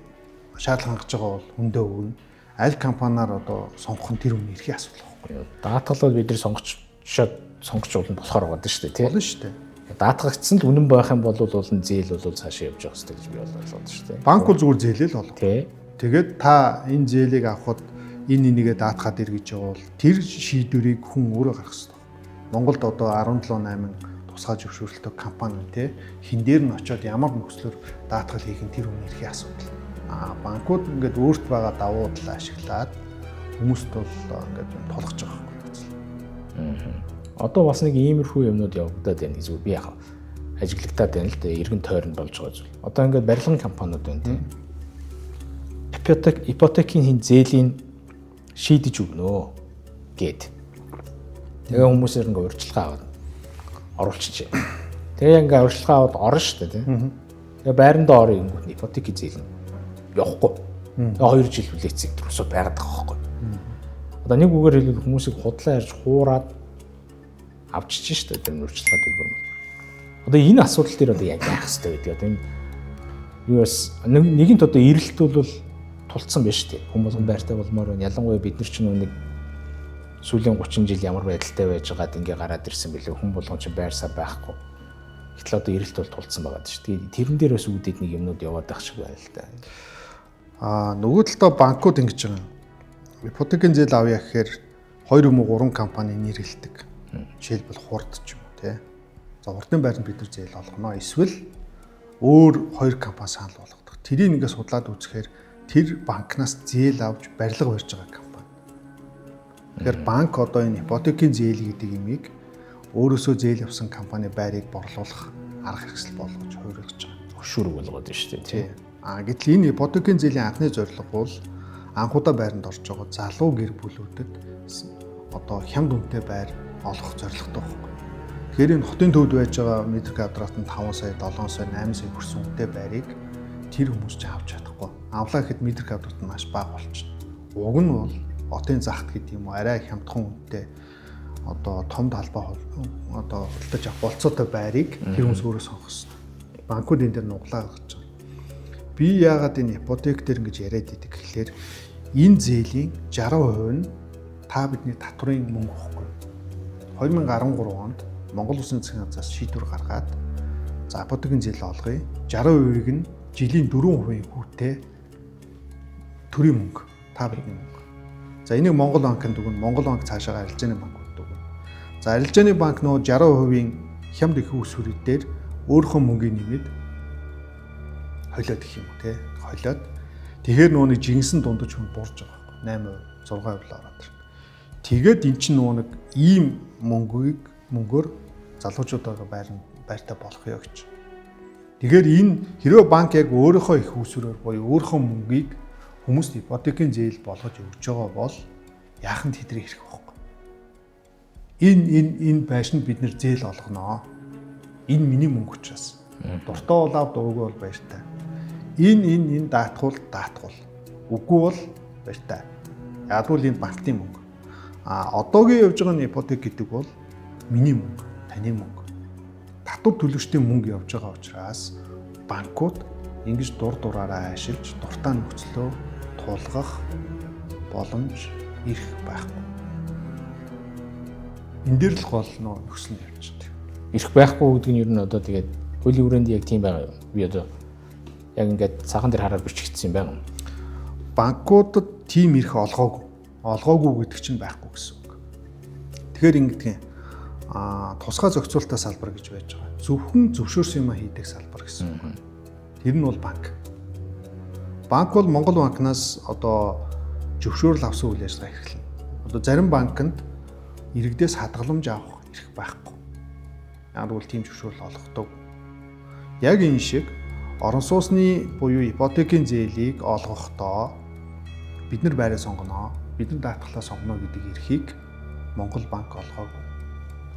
шаардлага хангаж байгаа бол хүндээ өгнө. Аль компаниар одоо сонгох нь тэр хүний эрхийн асуудал байхгүй юу? Даатгалал бид нар сонгож болно болохоор байгаа шүү дээ, тий. Болно шүү дээ. Даатгагдсан л үнэн байх юм бол улан зээл бол цаашаа явж явах хэрэгтэй гэж би бол ойлгоод шүү дээ. Банк бол зүгээр зээлээ л олго. Тий. Тэгээд та энэ зээлийг авахд энэ энийгээ даатгаад ир гэж явбал тэр шийдвэрийг хүн өөрөө гаргах хэрэгтэй. Монголд одоо 17 8 тусгай зөвшөөрөлтөй компани тий хин дээр нь очиод ямар нөхцлөөр даатгал хийх нь тэр хүний эрхийн асуудал. Аа банкуд ингээд өөрт байгаа давуу талаа ашиглаад хүмүүст бол ингээд юм тулгаж байгаа байхгүй нөхцөл. Одоо бас нэг иймэрхүү юмнууд явагдаад байна гэж би яг ажиглагдаад байна л да, эргэн тойронд болж байгаа зүйл. Одоо ингээд барилгын компаниуд байна тий. Ипотекийн хин зээлийн шийдэж өгнө гэд. Тэгээ хүмүүсээр ингээ урьдчилгаа аваад оруулчихжээ. Тэгээ ингээ урьдчилгаа аваад орно шүү дээ тий. Тэгээ байрандаа орё гингүүт ипотекийн зээл нь явахгүй. Тэгээ 2 жил хүлээцсэн тэр усуу байгаад байгаа байхгүй. Одоо нэг үгээр хэлбэл хүмүүсийг худлаа ярьж хуураад авчиж шүү дээ тэр урьдчилгаа төлбөр мөн. Одоо энэ асуудал дээр одоо яг яах хэрэгтэй гэдэг. Одоо энэ юу бас нэгэнт одоо эрэлт бол тулцсан байж тээ. Хүн болгон байртай болмоор байна. Ялангуяа бид нар ч нэг сүүлийн 30 жил ямар байдалтай байж байгаад ингээ гараад ирсэн бэлээ. Хүн болгон ч байрсаа байхгүй. Гэтэл одоо эрэлт бол тулцсан байгаа шүү дээ. Тэрэн дээр бас үүдээд нэг юмнууд яваад байх шиг байна л да. Аа нөгөө талдаа банкуд ингэж байгаа. Ипотекийн зээл авъя гэхээр 2 юм уу 3 компани нэрлэдэг. Жишээлбэл хурд ч юм уу тий. За хурдын байранд бид нар зээл олгоно. Эсвэл өөр 2 компани санал болгодог. Тэрийг ингээ судлаад үзэхээр тэр банкнаас зээл авч барилга барьж байгаа компани. Тэгэхээр банк одоо энэ ипотекийн зээл гэдэг имийг өөрөөсөө зээл авсан компани байрыг борлуулах арга хэрэгсэл болгож хувиргаж байгаа. Хөшүүрэг болгоод байна шүү дээ тий. А гэтэл энэ ипотекийн зээлийн анхны зорилго бол анхудаа байранд орж байгаа залуу гэр бүлүүдэд одоо хямд үнэтэй байр олгох зорилготой байхгүй. Тэгэхээр энэ хотын төвд байж байгаа метр квадрат нь 5 сая, 7 сая, 8 сая хүрсэн үнэтэй байрыг тэр хүмүүс ч авч чадахгүй. Авлаа гэхэд метр квадрат нь маш бага болчихно. Уг нь бол хотын захт гэдэг юм уу арай хямдхан үнэтэй одоо том талбай одоо худалдаж авах болцоотой байрыг тэр хүмүүс өөрөө сонгох хэрэгтэй. Банкуд энэ дээр нуглаа гаргаж байгаа. Би яагаад энэ ипотек дээр ингэж яриад идэг гэхлээр энэ зээлийн 60% нь та бидний татврын мөнгө байхгүй. 2013 онд Монгол Улсын засгийн газраас шийдвэр гаргаад за ипотекийн зээл олгоё. 60%-ийг нь жилийн 4% хүүтэй төрийн мөнгө, та бидний мөнгө. За энийг Монгол банкнд өгнө. Монгол банк цаашаа арилжааны банкуд өгнө. За арилжааны банк нөө 60%-ийн хямд их усүрэг дээр өөрийнхөө мөнгийг нэмээд холиод гэх юм уу те. Холиод тэгэхээр нөгөө нэг жинсэн дундаж хүн буурж байгаа байхгүй 8%, 6% л ороод ирнэ. Тэгээд эн чинь нөгөө нэг ийм мөнгөөр залуучуудаа байртай болох ёо гэж. Тэгэхээр энэ хэрвээ банк яг өөрийнхөө их усүрээр буюу өөрийнхөө мөнгийг хүмүүст ипотекийн зээл болгож өгч байгаа бол яахан тэдний хэрэг байхгүй. Энэ байшинд бид нэр зээл олгоноо. Энэ миний мөнгө учраас. Дуртай бол ав, дургүй бол баяртай. Энэ даатгуул даатгуул. Үгүй бол баяртай. Ягдвал энэ банкны мөнгө. А одоогийн явж байгаа ипотек гэдэг бол миний мөнгө, таны мөнгө. Татвар төлөгчдийн мөнгө явж байгаа учраас банкуд ингэж дур дураараа ашиглаж дуртай нөхцлөө тулгах боломж ирэх байхгүй. Энэ дээр л гол нөхцөл нь явж байгаа. Ирэх байхгүй гэдэг нь ер нь одоо тэгээд хуулийн хүрээнд яг тийм байгаа юм. Би одоо яг ингээд цаахан дээр хараад бичигдсэн юм байна уу? Банкудад тийм эрх олгоогүй. Олгоогүй гэдэг чинь байхгүй гэсэн үг. Тэгэхээр ингэдэг юм. Тусгай зохицуулалттай салбар гэж байж байгаа. Зөвхөн зөвшөөрсөн юм хийдэг салбар гэсэн үг. Тэр нь бол банк. Банк бол Монгол банкнаас одоо зөвшөөрөл авсан үйл ажиллагаа эрхлэнэ. Одоо зарим банкнд иргэдээс хадгаламж авах эрх байхгүй. Яг бол тийм зөвшөөрөл олгодог. Яг энэ шиг орон сууцны буюу ипотекийн зээлийг олгохдоо бид нар байраа сонгоно, бид нар даатгалаа сонгоно гэдэг эрхийг Монгол банк олгоогүй.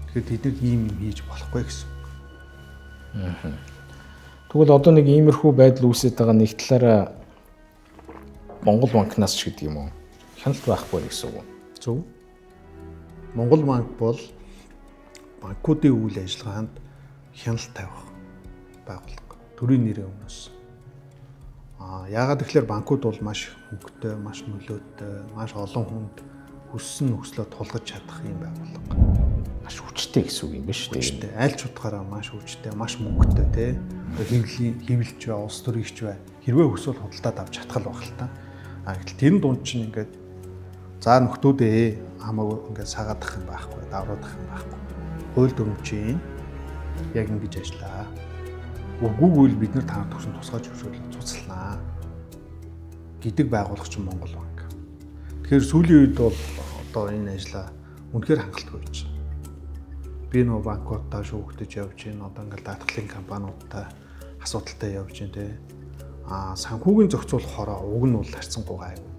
Тэгэхээр тэд нар ийм юм хийж болохгүй гэсэн үг. Тэгвэл одоо нэг иймэрхүү байдал үүсээд байгаа нэг талаараа Монгол банкнаас ч гэдэг юм уу. Хяналт байхгүй гэсэн үг. Зөв. Монгол банк бол банкуудын үйл ажиллагаанд хяналт тавих байгууллага. Төрийн нэрийн өмнөөс. Яагаад гэвэл банкуд бол маш хөнгөтэй, маш нөлөөтэй, маш олон хүнд хүссэн нөхцлөө тулгаж чадах юм байгууллага. Маш хүчтэй гэсэн үг юм байна шүү дээ. Хүчтэй, аль ч утгаараа маш хүчтэй, маш мөнгөтэй тий. Одоо хэвлэлч бай, улс төрийч бай. Хэрвээ хүсвэл худалдаад авч чадах л байх л та. Гэтэл тэрэн дунд чинь ингээд за нөхдүүдээ хамаагүй ингээд сагаадах юм байхгүй, давруулах юм байхгүй. Хууль дүрм чинь яг ингэж ажиллаа. Үгүйгүй л бид нар та нар төгсөн тусгай зөвшөөрлөө цуцлаа гэдэг байгууллага чинь Монгол банк. Тэгэхээр сүүлийн үед бол одоо энэ ажлаа үнэхээр хангалтгүй байж байгаа. Би нөгөө банкудаа шүүгдэж явж байна. Одоо ингээл даатгалын компаниудтай асуудалтай явж байна те. Санхүүгийн зохицуулахаараа уг нь бол харьцангуй гайгүй.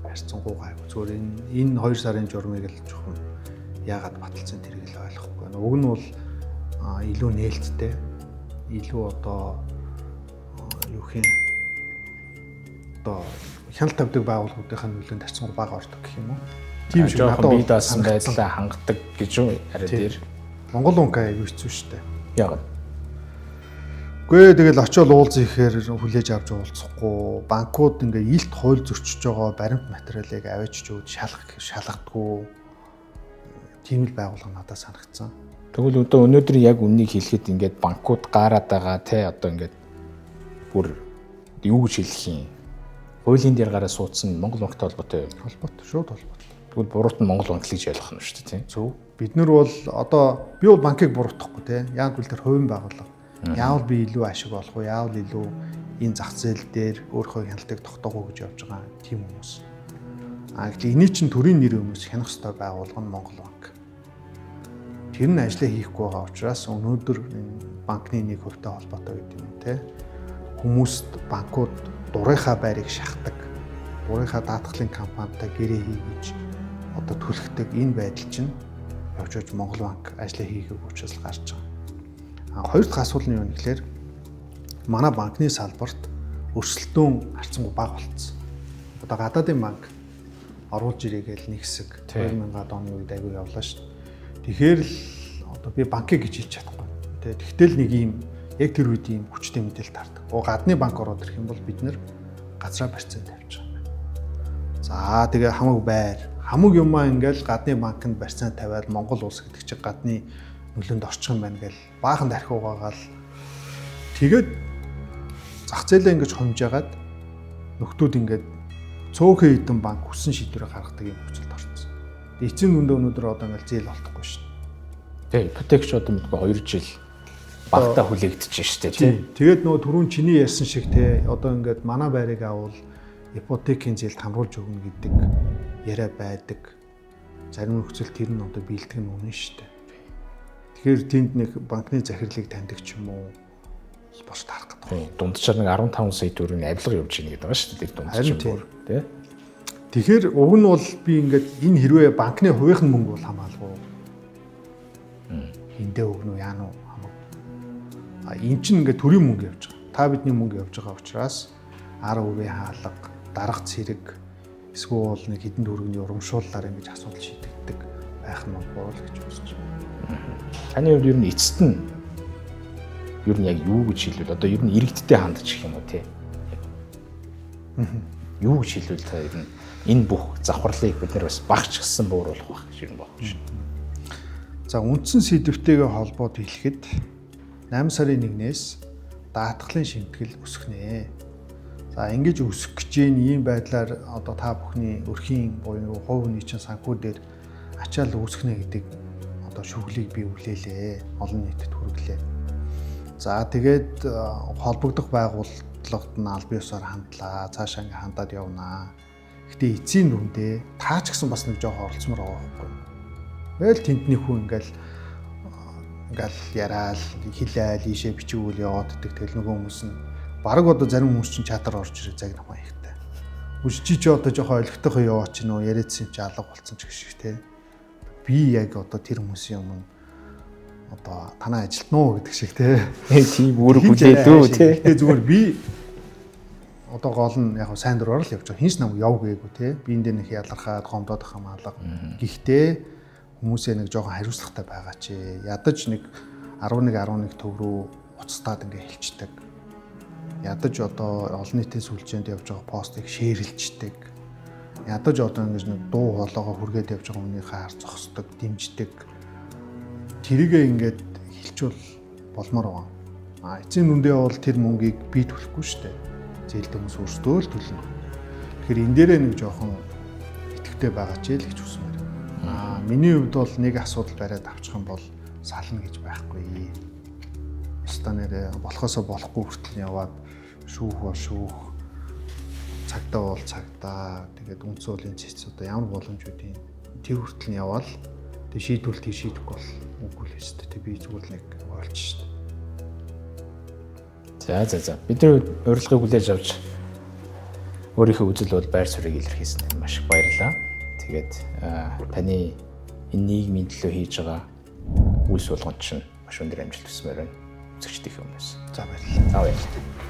Харьцангуй гайгүй. Зүгээр энэ 2 сарын журмыг л жоохон яагаад баталсан тэрийг л ойлгохгүй байна. Уг нь бол илүү нээлттэй, илүү одоо юу гэх юм одоо хяналт тавьдаг байгууллагуудынхаа нөлөөнд харьцангуй бага ордог гэх юм уу? Тийм шиг надад бие даасан байдлаа хангадаг гэж үү арай дээр. Монгол банк аягүй хэцүү шүү дээ. Яагаад? Үгүй тэгэл очиод уулз ихээр хүлээж авч уулзахгүй. Банкуд ингээ илт хууль зөрчиж байгаа баримт материалыг аваачиж өгд шалгадаггүй. Тийм л байгууллага надад санагдсан. Тэгвэл одоо өнөөдөр яг үннийг хэлэхэд ингээд банкуд гаарад байгаа те одоо ингээд бүр юу гэж хэлэх юм? Хуулийн дээр гараа суудсан Монгол банктай холбоотой юу? Холбоотой, шууд холбоотой. Тэгвэл буруут нь Монгол банк л гэж ойлгох нь шүү дээ, тийм. Зөв. Бид нар бол одоо би бол банкыг буруутгахгүй те. Яг үл тэр хувийн байгууллага. Яавал би илүү ашиг олох уу? Яавал илүү энэ зах зээл дээр өөрийнхөө хяналтыг тогтоох уу гэж явж байгаа тийм хүмүүс. Гэтэл эний чинь төрийн нэрийн өмнөөс хянах ёстой байгууллага нь Монгол банк. Тэр нь ажлаа хийхгүй байгаа учраас өнөөдөр энэ банкны нэг хувьтай холбоотой гэдэг юм те. Хүмүүст банкуд дурынхаа байрыг шахдаг. Дурынхаа даатгалын компанитай гэрээ хийгэж одоо түлхдэг энэ байдал чинь явж явж Монгол банк ажлаа хийгээгүй учраас л гарч байгаа. Хоёр дахь асуудал нь юу гэхээр манай банкны салбарт өрсөлдөөн харьцангуй бага болцсон. Одоо гадаадын банк оруулж ирээгээл нэг хэсэг 2000-ад оны үед аягүй явлаа шүү дээ. Тэгэхээр л одоо би банкыг гэж хэлж чадахгүй. Тэ тэгтэл нэг юм яг тэр үед ийм хүчтэй мэдээлэл тардаг. Гадны банк ороод ирэх юм бол бид нэр газраа барьцаан тавьж байгаа юм байна. За тэгээ хамаг байр, хамаг юмаа ингээл гадны банкнд барьцаан тавиад Монгол улс гэдэг чинь гадны нөлөөнд орчих юм байна гэл баахан дархи угаагаал тэгээд зах зээлээ ингэж хомжаагаад нөхдүүд ингээд цөөхөн хэдэн банк хүссэн шийдвэрээ гаргадаг юм нөхцөлд орсон. Эцсийн дүндээ өнөөдөр одоо ингээл зээл олдохгүй шин. Тэг ипотекч одоо мэдгүй 2 жил багтаа хүлээгдэж штэ тий. Тэгээд нөгөө түрүүн чиний ярьсан шиг те одоо ингээд манай байрыг авал ипотекийн зээлд хамруулж өгнө гэдэг яриа байдаг. Зарим нөхцөл тэр нь одоо биелдэг нь үнэн штэ. Тэгэхээр тэнд нэг банкны захирлыг таньдаг ч юм уу бос таарах гэдэг. Дунджаар нэг 15 сая төгрөгийн авилга явж гин гэдэг байгаа шүү дээ. Тэр дундч юм бүр тий. Тэгэхээр уг нь бол би ингээд энэ хэрвээ банкны хувийнх нь мөнгө бол хамаалгүй. Хиндэ өгнө үү яана уу хамаагүй. Энэ чинь ингээд төрийн мөнгө явж байгаа. Та бидний мөнгө явж байгаа учраас 10% хаалга, дарга цэрэг эсвэл нэг хэдэн төгрөгийн урамшууллаар ингэж асуудал шийдэгддэг байх нь бол буруу л гэж үзэж байна. Таны хувьд ер нь эцэст нь ер нь яг юу гэж хэлвэл одоо ер нь иргэдтэй хандж гэх юм уу те? Юу гэж хэлвэл та ер нь энэ бүх завхарлыг бид нар бас багч гэсэн бууруулах байх гэж ер нь бодож байна. За үндсэн сэдвтэйгээ холбоод хэлэхэд 8 сарын 1-ээс даатгалын шимтгэл өсөх нэ. За ингэж өсөх гэж ийм ийм байдлаар одоо та бүхний өрхийн буюу хувь хүний чинь санхүү дээр ачаал үүсгэх нэ гэдэг одоо шүглийг би хүлээлээ. Олон нийтэд хүргэлээ. За тэгээд холбогдох байгууллагад нь аль биесээр хандлаа. Цаашаа ингээ хандаад явнаа. Гэтэ эцсийн дүндээ таа ч гэсэн бас нэг жоохон оролцмоор байгаа байхгүй. Тэгэл тэндний хүн ингээл ингээл яриал, хилээл, ийшээ бичигүүл яваад идэх. Тэгэл нөгөө хүмүүс нь бараг одоо зарим хүмүүс чинь чатаар орж ирээ загнах маягтай. Үгүй чи чи одоо жоохон ойлгохтойхоо яваа чи нөө яриадсан юм чи алга болцсон ч гэх шиг те. Би яг одоо тэр хүмүүсийн өмнө одоо танаа ажилтна уу гэдэг шиг те. Тийм үүрэг хүлээлөө те. Гэтэ зүгээр би Одоо гол нь яг сайн дураар л явж байгаа. Хинч намайг яв гээгүй те. Би энэ дээр нэг ялархаад гомдоод ах юм алга. Гэхдээ хүмүүсээ нэг жоохон хариуцлагатай байгаа чи. Ядаж нэг 11 11 төв рүү уцтаад ингээ хэлцдэг. Ядаж одоо олон нийтийн сүлжээнд явж байгаа постыг шеэрлждэг. Ядаж одоо ингэж нэг дуу хоолойгоо хүргээд явж байгаа хүнийхээ хар зогсдог, дэмждэг. Тэрийгээ ингээд хилчүүл болмоор байгаа. А эцсийн дүндээ бол тэр мөнгийг би төлөхгүй шүү дээ. Зээлтэй хүмүүс өөрсдөө л төлнө. Тэгэхээр энэ дээрээ нэг жоохон идэвхтэй байгаа ч л гэж хүсмээр. Аа миний хувьд бол нэг асуудал бариад авчих юм бол сална гэж байхгүй. Ёстой нэрээ болохосоо болохгүй хүртэл яваад шүүх бол шүүх, цагдаа бол цагдаа, тэгээд үндсэн хуулийн цэц одоо ямар боломж үүдийн тэр хүртэл нь яваал тэг шийдвэл тэг шийдэхгүй бол үгүй л өстэй. Тэг би зүгээр л нэг ойлч шүү дээ. За. Бид нар урилгыг хүлээж авч өөрийнхөө үзэл бол байр суурийг илэрхийлсэн нь маш их баярлалаа. Тэгээд таны энэ нийгмийн төлөө хийж байгаа үйлс болгонд чинь маш өндөр амжилт хүсмээр байна. Үзэгчдийн өмнөөс. За баярлалаа. За баярлалаа.